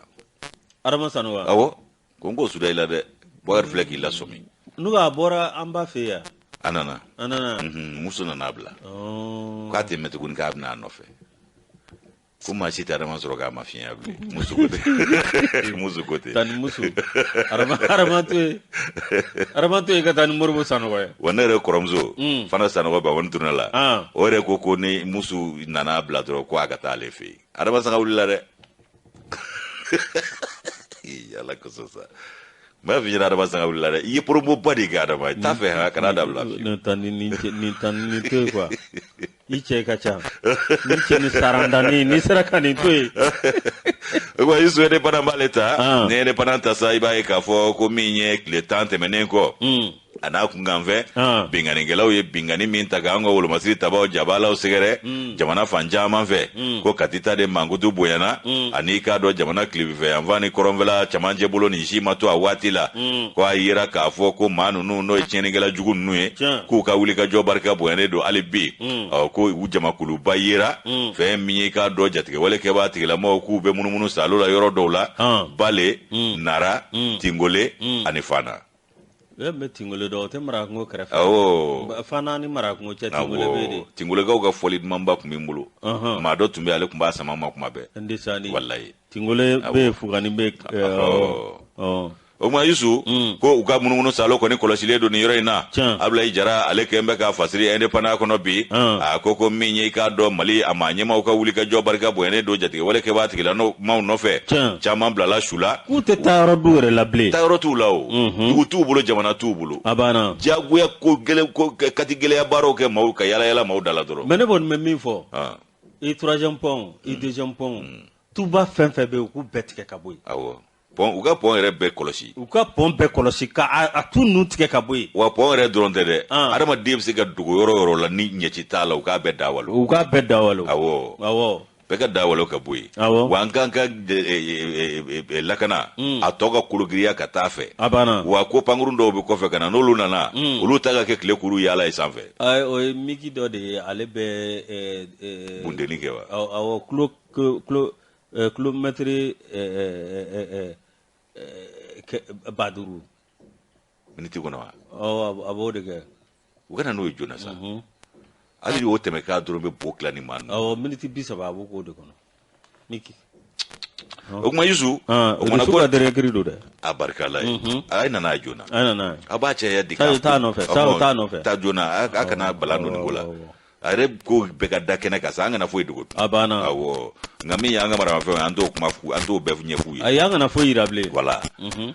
Adama Sanogo. Awɔ, ko n k'o suda i la dɛ. Bɔkari filɛ k'i lasɔmi. N'u a bɔra an ba fɛ yan. A nana. A nana. Muso nana bila k'a tɛ mɛn tuguni, k'a bɛna a nɔfɛ, ko maa si tɛ Adama sɔrɔ k'a ma fiɲɛ bilen. Muso ko ten, muso ko ten. Taa ni muso, Adama to yen, Adama to yen ka taa ni Moribo Sanogo ye. Wa ne yɛrɛ kɔrɔmuso fana Sanogo Bamani tourné la, o yɛrɛ ko ko ni muso nana bila dɔrɔn, ko a ka taa ale fɛ yen. Adama sanga wulila dɛ, Ala kosɔn sa, n b'a f'i ɲɛna, Adama sanga wulila dɛ. I ye promo ba de kɛ Adama, i t'a fɛ han, kana dabila fiyewu. Nin ta nin to yen quoi, i cɛ ka ca ni cɛ ni sarandani, n'i sera ka nin to yen. O kuma, Yusu, Indépendant b'ale ta. Ni Indépendant ta sa, i b'a ye k'a fɔ ko min ye tile 10 tɛmɛnen kɔ, a n'a kunkanfɛ binkannikɛlaw ye binkani min ta k'an ka wolomasiri tabaw jabalaw sɛgɛrɛ jamana fan caman fɛ, ko Katita de mankutu bonyana, ani k'a dɔn jamana tilebinfɛ yanfan ni kɔrɔnfɛla camancɛ bolo, nin si ma to a waati la. Ko a yera k'a fɔ ko maa ninnu, n'o ye tiɲɛnikɛla jugu ninnu ye, k'u ka wulikajɔ barika bonyanen don hali bi. Ɔ, ko u jamakuluba yera fɛn min ye, k'a dɔn jatigɛwale kɛbaa tigilamɔgɔw k'u bɛ munumunu salo la yɔrɔ dɔw la, Bale, Nara, Tingole ani Fana. E bɛ Tingole dɔn, o tɛ Marakungo kɛrɛfɛ? Awɔ. Fana ni Marakungo cɛ, Tingole bɛ de. Tingolekaw ka fɔli dumanba tun bɛ n bolo. Maa dɔ tun bɛ yen, ale tun b'a sama ma kuma bɛɛ. N tɛ sani. Walayi. Tingole bɛ yen, Fugani bɛ yen. O tuma Yusu, ko u ka munumunu salo kɔni kɔlɔsilen don nin yɔrɔ in na. Abulayi Jara, ale kɛlen bɛ ka fasiri Indépendant kɔnɔ bi. A ko min ye i k'a dɔn Mali a maa ɲɛmaaw ka wuli ka jɔ barika bonyanen don jatigɛwale kɛbaa tigilamaaw nɔfɛ, caman bilala su la. K'u tɛ taa yɔrɔ du yɛrɛ la bilen. Taa yɔrɔ t'u la, o dugu t'u bolo, jamana t'u bolo. A banna. Diyagoya ko gɛlɛn, ko kati gɛlɛya baaraw kɛ maaw ka yala yala maaw da la dɔrɔn. Mais ne kɔni bɛ min fɔ, i troisième pont, i deuxième pont, tuba fɛn fɛn bɛ yen, u k'u bɛɛ tigɛ ka bɔ yen. Awɔ, pont, u ka pont yɛrɛ bɛɛ kɔlɔsi. U ka pont bɛɛ kɔlɔsi ka a tu ninnu tigɛ ka bɔ yen. Wa pont yɛrɛ dɔrɔn tɛ dɛ, adamaden bɛ se ka dogo yɔrɔ o yɔrɔ la ni ɲɛci t'a la, u k'a bɛɛ dawalo. U k'a bɛɛ dawalo. Awɔ. Bɛɛ ka dawalo ka bɔ yen. Wa an k'an ka lakana a tɔ ka kologiriya ka taa fɛ. A banna. Wa ko pankurun dɔw bɛ kɔfɛ ka na, n'olu nana, olu ta ka kɛ tile kuru yaala ye sanfɛ. O ye MiG dɔ de ye, ale bɛ bundeni kɛ wa? Awɔ, kulo kilomɛtiri 5000. Miniti kɔnɔ wa? Awɔ, a b'o de kɛ. U ka na n'o ye joona sa. Hali o tɛmɛ k'a dɔrɔn bɛ bo tila ni maa ninnu. Awɔ, miniti 30 a b'o k'o de kɔnɔ. MiG. O kuma Yusu. O kumana ko ka dernier don dɛ. A barika la ye. A ye nana joona. A nana ye. A b'a caya di. Taa nɔfɛ, taa nɔfɛ. Taa joona, a kana bala don nin ko la. A yɛrɛ ko bɛɛ ka da kɛnɛ kan sa, an kana foyi dogo. A banna. Awɔ, nka min y'an ka maramafɛnw ye, an t'o kuma f'u, an t'o bɛɛ ɲɛf'u ye. Ayi, an kana foyi yira bilen. Voilà.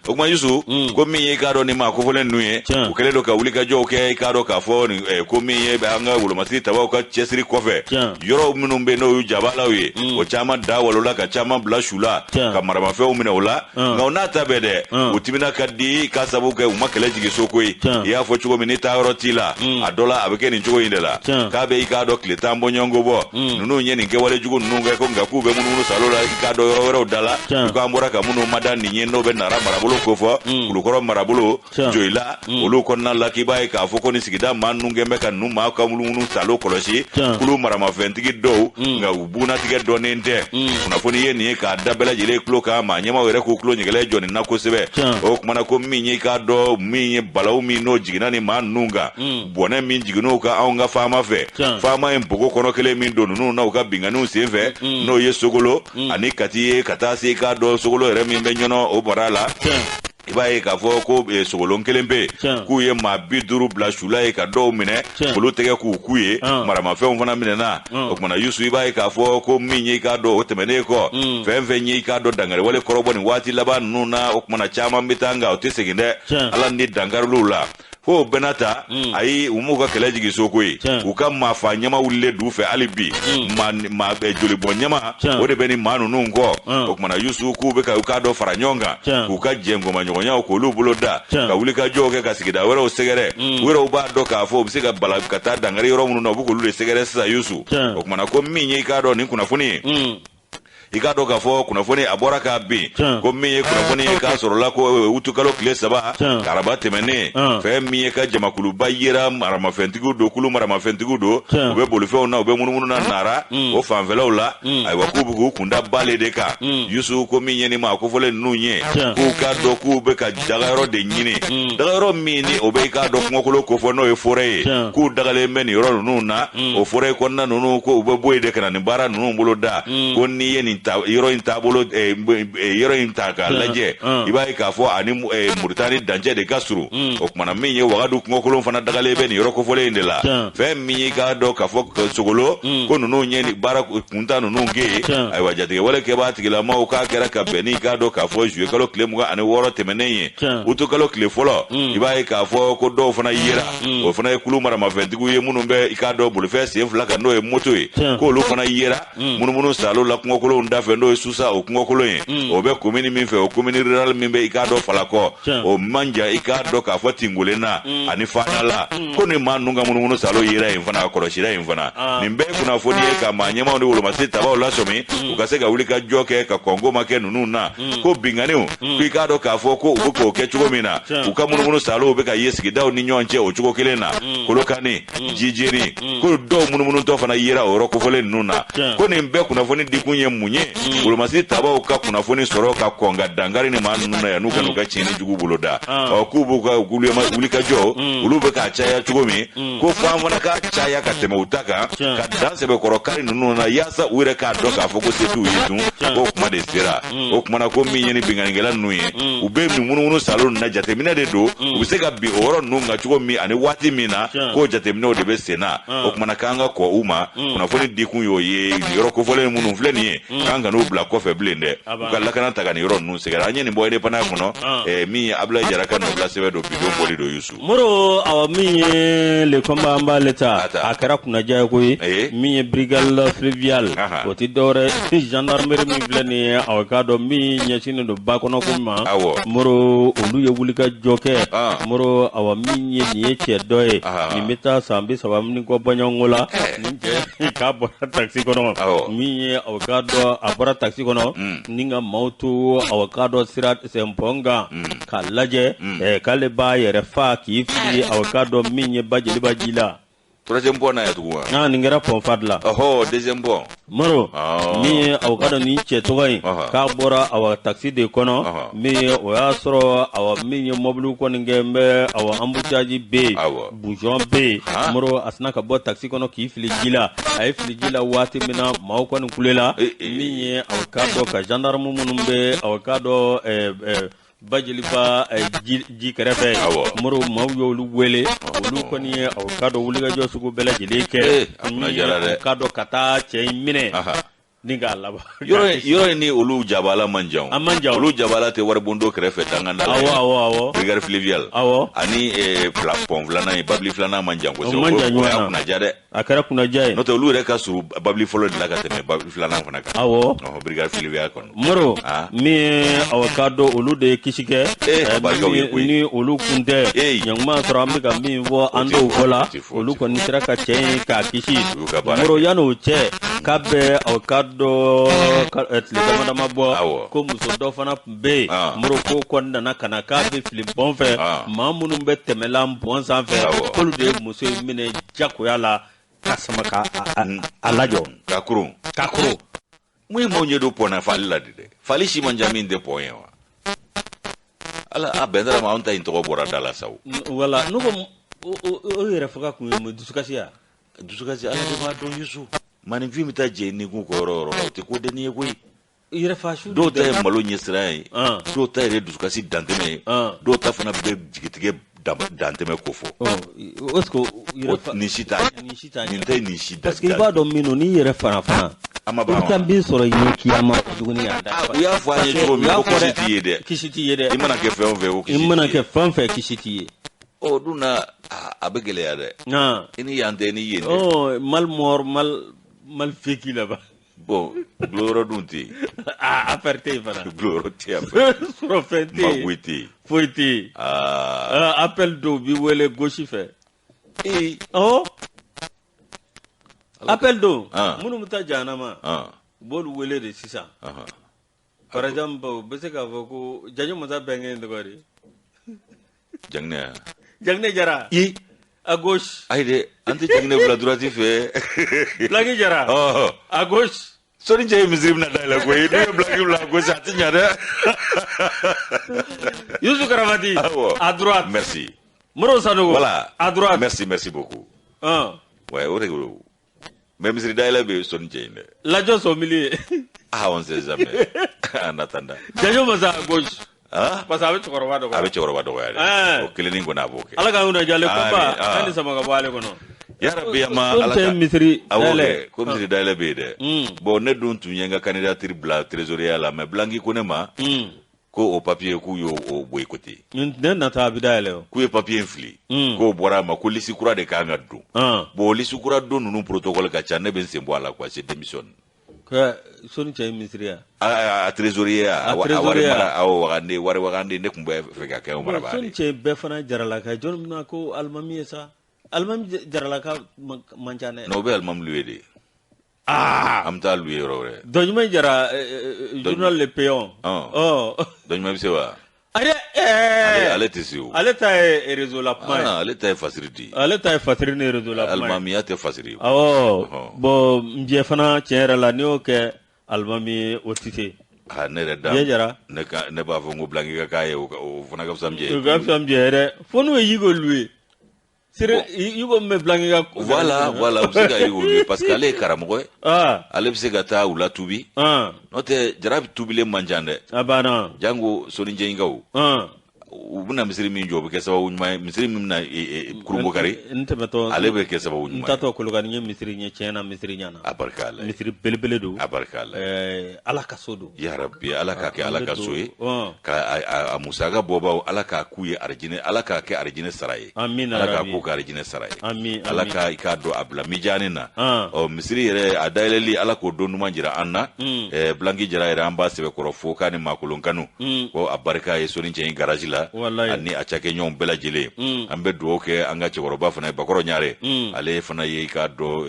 O kuma Yusu, ko min ye i k'a dɔn ni maa kofɔlen ninnu ye, u kɛlen don ka wulikajɔw kɛ, i k'a dɔn k'a fɔ ko min ye an ka wolomasiri tabaw ka cɛsiri kɔfɛ, yɔrɔw minnu bɛ yen n'o y'u jabalaw ye, o caman da walola ka caman bila su la, ka maramafɛnw minɛ o la. Nka o n'a ta bɛɛ dɛ, u timina ka di k'a sababu kɛ u ma kɛlɛ jigin so koyi. I y'a fɔ cogo min, ni taayɔrɔ t'i la, a dɔ la a bɛ kɛ nin cogo in de la. K'a bɛ i k'a dɔn tile 10 bɔɲɔgɔnko bɔ, ninnu ye nin kɛwale jugu ninnu kɛ, ko nka k'u bɛ munumunu salo la i k'a dɔn yɔrɔ wɛrɛw da la. U k'an bɔra ka minnu mada nin ye, n'o bɛ Nara marabolo kofɔ, Kulukɔrɔ marabolo, Joyila, olu kɔnɔna la, k'i b'a ye k'a fɔ ko nin sigida maa ninnu kɛn bɛ ka ninnu maa ka munumunu salo kɔlɔsi, kulu maramafɛntigi dɔw, nka u bugunnatigɛ dɔnnen tɛ. Kunnafoni ye nin ye k'a da bɛɛ lajɛlen tulo kan, maa ɲɛmaaw yɛrɛ k'u tulo ɲɛgɛlɛ jɔ nin na kosɛbɛ. O kumana ko min ye i k'a dɔn min ye balawu min n'o jiginna ni maa ninnu kan, bɔnɛ min jiginn'u kan anw ka faama fɛ, faama ye npogo kɔnɔ kelen min don ninnu na u ka binkanniw sen fɛ, n'o ye Sogolo ani Kati ye, ka taa se i k'a dɔn Sogolo yɛrɛ min bɛ Ɲɔnɔ o mara la. I b'a ye k'a fɔ ko sogolon kelen bɛ yen, k'u ye maa 50 bila su la ye ka dɔw minɛ, olu tɛgɛ k'u k'u ye, maramafɛnw fana minɛna. O kumana Yusu, i b'a ye k'a fɔ ko min ye i k'a dɔn o tɛmɛnen kɔ, fɛn fɛn ye i k'a dɔn dankariwale kɔrɔbɔ nin waati laban ninnu na, o kumana caman bɛ taa nka o tɛ segin dɛ, Ala ni dankariliw la. Fo o bɛɛ n'a ta, ayi, u m'u ka kɛlɛ jigin so koyi. U ka maafa ɲɛma wulilen d'u fɛ hali bi, maa jolibɔn ɲɛma, o de bɛ ni maa ninnu kɔ. O kumana Yusu, k'u bɛ ka u k'a dɔn fara ɲɔgɔn kan, k'u ka jɛnkomaɲɔgɔnyaw k'olu bolo da, ka wulikajɔw kɛ ka sigida wɛrɛw sɛgɛrɛ. U yɛrɛw b'a dɔn k'a fɔ u bɛ se ka bala ka taa dankari yɔrɔ minnu na, u bɛ k'olu de sɛgɛrɛ sisan Yusu. O kumana ko min ye i k'a dɔn nin kunnafoni ye, i k'a dɔn k'a fɔ kunnafoni a bɔra k'a bin, ko min ye kunnafoni ye k'a sɔrɔla ko utukalo tile 3 araba tɛmɛnen, fɛn min ye ka jamakuluba yera maramafɛntigiw don, kulu maramafɛntigiw don, u bɛ bolifɛnw na, u bɛ munumunu na Nara o fanfɛlaw la. Ayiwa, k'u bɛ k'u kunda bale de kan. Yusu, ko min ye ni maa kofɔlen ninnu ye, k'u k'a dɔn k'u bɛ ka dagayɔrɔ de ɲini, dagayɔrɔ min ni o bɛ i k'a dɔn kungokolo kofɔ, n'o ye forêt ye, k'u dagalen bɛ nin yɔrɔ ninnu na. O forêt kɔnɔna ninnu, ko u bɛ bɔ yen de ka na nin baara ninnu bolo da. Ko n'i ye nin yɔrɔ in taabolo, yɔrɔ in ta k'a lajɛ, i b'a ye k'a fɔ ani Muritani dancɛ de ka surun. O kumana min ye Wagadu kungokolon fana dagalen bɛ nin yɔrɔ kofɔlen in de la. Fɛn min ye k'a dɔn k'a fɔ Sogolo, ko ninnu ye nin baara kunta ninnu kɛ ye. Ayiwa, jatigɛwale kɛbaa tigilamaw k'a kɛra ka bɛn ni k'a dɔn k'a fɔ juillet kalo tile 26 tɛmɛnen ye, utukalo tile fɔlɔ, i b'a ye k'a fɔ ko dɔw fana yera, o fana ye kulu maramafɛntigiw ye minnu bɛ i k'a dɔn bolifɛn sen 2 kan, n'o ye moto ye, k'olu fana yera munumunu salo la kungokolonw da fɛ, n'o ye Susa o kungokolon ye, o bɛ komini min fɛ, o komini rurale min bɛ i k'a dɔn Falakɔ, o man jan i k'a dɔn k'a fɔ Tingolenna ani Fana la. Ko nin maa ninnu ka munumunu salo yera yen fana, a kɔlɔsira yen fana. Nin bɛɛ ye kunnafoni ye ka maa ɲɛmaaw ni wolomasiri tabaw lasɔmi, u ka se ka wuli ka jɔ kɛ ka kɔnko ma kɛ ninnu na. Ko binkanniw, ko i k'a dɔn k'a fɔ ko u bɛ k'o kɛ cogo min na, u ka munumunu salow bɛ ka ye sigidaw ni ɲɔgɔn cɛ o cogo kelen na, Kolokani, Jijeni, ko dɔw munumunutɔ fana yera o yɔrɔ kofɔlen ninnu na. Ko nin bɛɛ kunnafoni dikun ye mun ye? ye wolomasiri tabaw ka kunnafoni sɔrɔ ka kɔn ka dankari ni maa ninnu na yan n'u ka n'u ka tiɲɛni jugu boloda. Ɔ, k'u b'u ka wulikajɔ olu bɛ k'a caya cogo min, ko fo an fana ka caya ka tɛmɛ u ta kan, ka dan sɛbɛkɔrɔ kari ninnu na, yaasa u yɛrɛ k'a dɔn k'a fɔ ko se t'u ye tun, k'o kuma de sera. O kumana ko min ye ni binkannikɛla ninnu ye, u bɛ nin munumunu salo ninnu na, jateminɛ de don, u bɛ se ka bin o yɔrɔ ninnu kan cogo min ani waati min na, k'o jateminɛw de bɛ sen na. O kumana k'an ka kɔ u ma, kunnafoni dikun y'o ye. Nin yɔrɔ kofɔlen minnu filɛ nin ye, k'an kan'u bila kɔfɛ bilen dɛ, u ka lakana ta ka nin yɔrɔ ninnu sɛgɛrɛ. An ye nin bɔ Indépendant kɔnɔ, min ye Abulayi Jara ka nɔbila sɛbɛn don, bidon bɔli don, Yusu. Moro, awa, min ye Le Combat, an b'ale ta. A kɛra kunnaja ye koyi. Min ye brigade fluviale, o tɛ dɔwɛrɛ, gendarmerie min filɛ nin ye, awa, k'a dɔn min ɲɛsinnen don ba kɔnɔ ko ma. Moro, olu ye wulikajɔ kɛ. Moro, awa, min ye nin ye cɛ dɔ ye, nin bɛ taa san 30 ni kɔ bɔɲɔgɔnko la. Nin cɛ k'a bɔra taxi kɔnɔ, min ye, awa, k'a dɔn a bɔra taxi kɔnɔ ni ka maaw to, awa, k'a dɔn sira pont kan k'a lajɛ k'ale b'a yɛrɛ fa k'i fili, awa, k'a dɔn min ye ba jeliba ji la. Troisième pont na ya tugun wa? Ah, nin kɛra pont Fad la. Ɔhɔ, deuxième pont. Moro, min ye, aw ka dɔn nin cɛ tɔgɔ in, k'a bɔra, awa, taxi de kɔnɔ, min ye o y'a sɔrɔ, awa, min ye mɔbiliw kɔni kɛ n bɛ, awa, embouteillage bɛ yen, bouchon bɛ yen. Moro, a sina ka bɔ taxi kɔnɔ k'i fili ji la. A ye fili ji la waati min na, maaw kɔni kulela. Min ye, aw k'a dɔn ka gendarme minnu bɛ, aw k'a dɔn ba jeliba ji kɛrɛfɛ, Moro, maaw y'olu wele. Olu kɔni ye, aw k'a dɔn, wulikajɔ sugu bɛɛ lajɛlen kɛ, k'a dɔn ka taa cɛ in minɛ ni k'a laban. Yɔrɔ in ni olu jabala man jan. A man jan. Olu jabala tɛ waribondo kɛrɛfɛ danganda la. Awɔ. Brigade fluviale. Ani pont filanan ye, babili filanan man jan kosɛbɛ. O man jan ɲɔgɔn na. O y'a kunnaja dɛ. A kɛra kunnaja ye. N'o tɛ, olu yɛrɛ ka surun babili fɔlɔ de la ka tɛmɛ babili filanan fana kan. Awɔ. Brigade fluviale kɔnɔ. Moro, min ye, aw k'a dɔn olu de ye kisi kɛ. Ni olu kun tɛ, ɲankuma sɔrɔ an bɛ ka min fɔ, an t'o fɔ la. Olu kɔni sera ka cɛ in k'a kisi. Moro, yan'o cɛ, k'a bɛ, aw k'a dɔn, tile dama dama bɔ, ko muso dɔ fana tun bɛ yen. Moro, ko kɔni nana ka na k'a bɛ fili pont fɛ, maa minnu bɛ tɛmɛla pont sanfɛ, k'olu de ye muso in minɛ jagoya la ka sama ka a lajɔ. Ka kurun. Ka kurun. Mun ye maaw ɲɛ don pont na fali la de dɛ? Fali si man ca min tɛ pont ye wa? Ala a bɛn ma, anw ta in tɔgɔ bɔra da la sa o. Wala ne ko o yɛrɛ faga kun ye mun, dusukasi ya? Dusukasi, Ala de b'a dɔn, Yusu. Maninfin bɛ taa jɛ ni kun kɔ yɔrɔ o yɔrɔ la, o tɛ ko denni ye koyi. Yɛrɛ fa su. Dɔw ta ye malo ɲɛsiran ye, dɔw ta yɛrɛ dusukasi dantɛmɛ ye, dɔw ta fana bɛ jigitigɛ dantɛmɛ ko fɔ. Est-ce que nin si t'a nin si t'a nin tɛ nin si da. Parce que i b'a dɔn min don, n'i yɛrɛ fara fana, a ma ban, i bɛ taa min sɔrɔ yen kiyama tuguni a da. U y'a fɔ an ye cogo min ko kisi t'i ye dɛ. Kisi t'i ye dɛ. I mana kɛ fɛn o fɛn, ko kisi. I mana kɛ fɛn o fɛn, kisi t'i ye. Ɔ dun na, a bɛ gɛlɛya dɛ. I ni yan tɛ, ni yen tɛ. Ɔ, mal mort, mal vécu là-bas. Bon, dulon yɔrɔ dun tɛ yen. Aa, affaire tɛ yen fana. Dulon yɔrɔ tɛ yen. Sɔrɔ fɛn tɛ yen. Magoyi tɛ yen. Foyi tɛ yen. Aa, appel dɔw b'i wele gauche fɛ. Ee. Ɔ, appel don minnu bɛ taa jahanama, u b'olu wele de sisan. Par exemple, u bɛ se k'a fɔ ko Jajo Masa bɛnkɛ in tɔgɔ di? Jaginɛ. Jaginɛ Jara. I. À gauche. Ayi dɛ, an tɛ Jaginɛ bila droite fɛ. Blaki Jara. À gauche. Sɔni cɛ ye misiri bɛna dayɛlɛ koyi, n'u ye Blaki bila à gauche, a tɛ ɲa dɛ. Youssou Karamati. À droite. Merci. Moro Sanogo. Voilà. À droite. Merci, merci beaucoup. Ouais, o de don. Mais misiri dayɛlɛ bɛ sɔni cɛ in dɛ. Lajɔ au milieu. Ah, on sait jamais. En attendant. Jajo Masa à gauche. Ah? Parce que a bɛ cɛkɔrɔba dɔgɔya. A bɛ cɛkɔrɔba dɔgɔya dɛ. O kelennin kɔni a b'o kɛ. Ala k'an kunna diya, Le Combat, an ni sama ka bɔ ale kɔnɔ. Yarabi, a ma Ala ka misiri dayɛlɛ. Ko misiri dayɛlɛ bɛ yen dɛ. Bon, ne dun tun ye n ka candidature bila trésorier la, mais Blanqui ko ne ma ko o papier k'u y'o boycotté. Ne nata a bɛ dayɛlɛ o. K'u ye papier in fili. K'o bɔra a ma, ko liste kura de kan ka don. Bon, liste kura don ninnu protocole ka ca, ne bɛ n sen bɔ a la quoi, je démissionne. Soni cɛ ye misiri ya? A trésorier, a wari mara, awɔ, wagande, wari wagande, ne tun bɛ fɛ ka kɛ o marabaa de. Soni cɛ bɛɛ fana jaralaka, jɔn bɛna ko alimami ye sa? Alimami jaralaka man ca dɛ. Non, o bɛ alimami louer de. Aa, an bɛ taa louer yɔrɔ wɛrɛ. Dɔnjumɛn Jara, journal Le Péon. Ɔ, dɔnjumɛn bɛ se wa? Ale ale tɛ se o. Ale ta ye réseau la kuma ye. Ale ta ye fasiri di. Ale ta ye fasiri ni réseau la kuma ye. Alimamiya tɛ fasiri. Awɔ, bon, njɛ fana tiɲɛ yɛrɛ la, n'i y'o kɛ, Alimami o tɛ se. Ah, ne yɛrɛ da Jɛ Jara. Ne ka ne b'a fɔ n ko Blanqui ka k'a ye, o fana ka fisa N ka fisa Npiyɛ yɛrɛ, fo n'u ye Yigo louer. Sere Yigo min bɛ Blanqui ka. Voilà, u bɛ se ka Yigo louer parce que ale ye karamɔgɔ ye. Ale bɛ se ka taa u la tubi. N'o tɛ, Jara tubilen man ca dɛ. A banna. Jango Soninjɛɲinkaw. U bɛna misiri min jɔ, o bɛ kɛ sababu ɲuman ye, misiri min bɛna Kurunbokari. N tɛmɛtɔ. Ale bɛ kɛ sababu ɲuman ye. N taatɔ Kolokani, n ye misiri ɲɛ, tiɲɛ na misiri ɲɛna. A barika Ala ye. Misiri belebele don. A barika Ala ye. Ala ka so don. Yarabi, Ala k'a kɛ Ala ka so ye. Ka a musaka bɔbaw, Ala k'a k'u ye arijinɛ, Ala k'a kɛ arijinɛ sara ye. Amina. Ala k'a k'u ka arijinɛ sara ye. Ami. Ala ka i k'a dɔn a bila mijani na. Ɔ, misiri yɛrɛ a dayɛlɛli, Ala k'o don duman jira an na. Blanqui Jara yɛrɛ, an b'a sɛbɛkɔrɔ fo k'a ni maakolon kanu. Ko a barika ye Soninjɛ garage la. Ani a cakɛɲɔgɔnw bɛɛ lajɛlen. An bɛ dugawu kɛ an ka cɛkɔrɔba fana ye, Bakɔrɔ Ɲare. Ale fana ye i k'a dɔn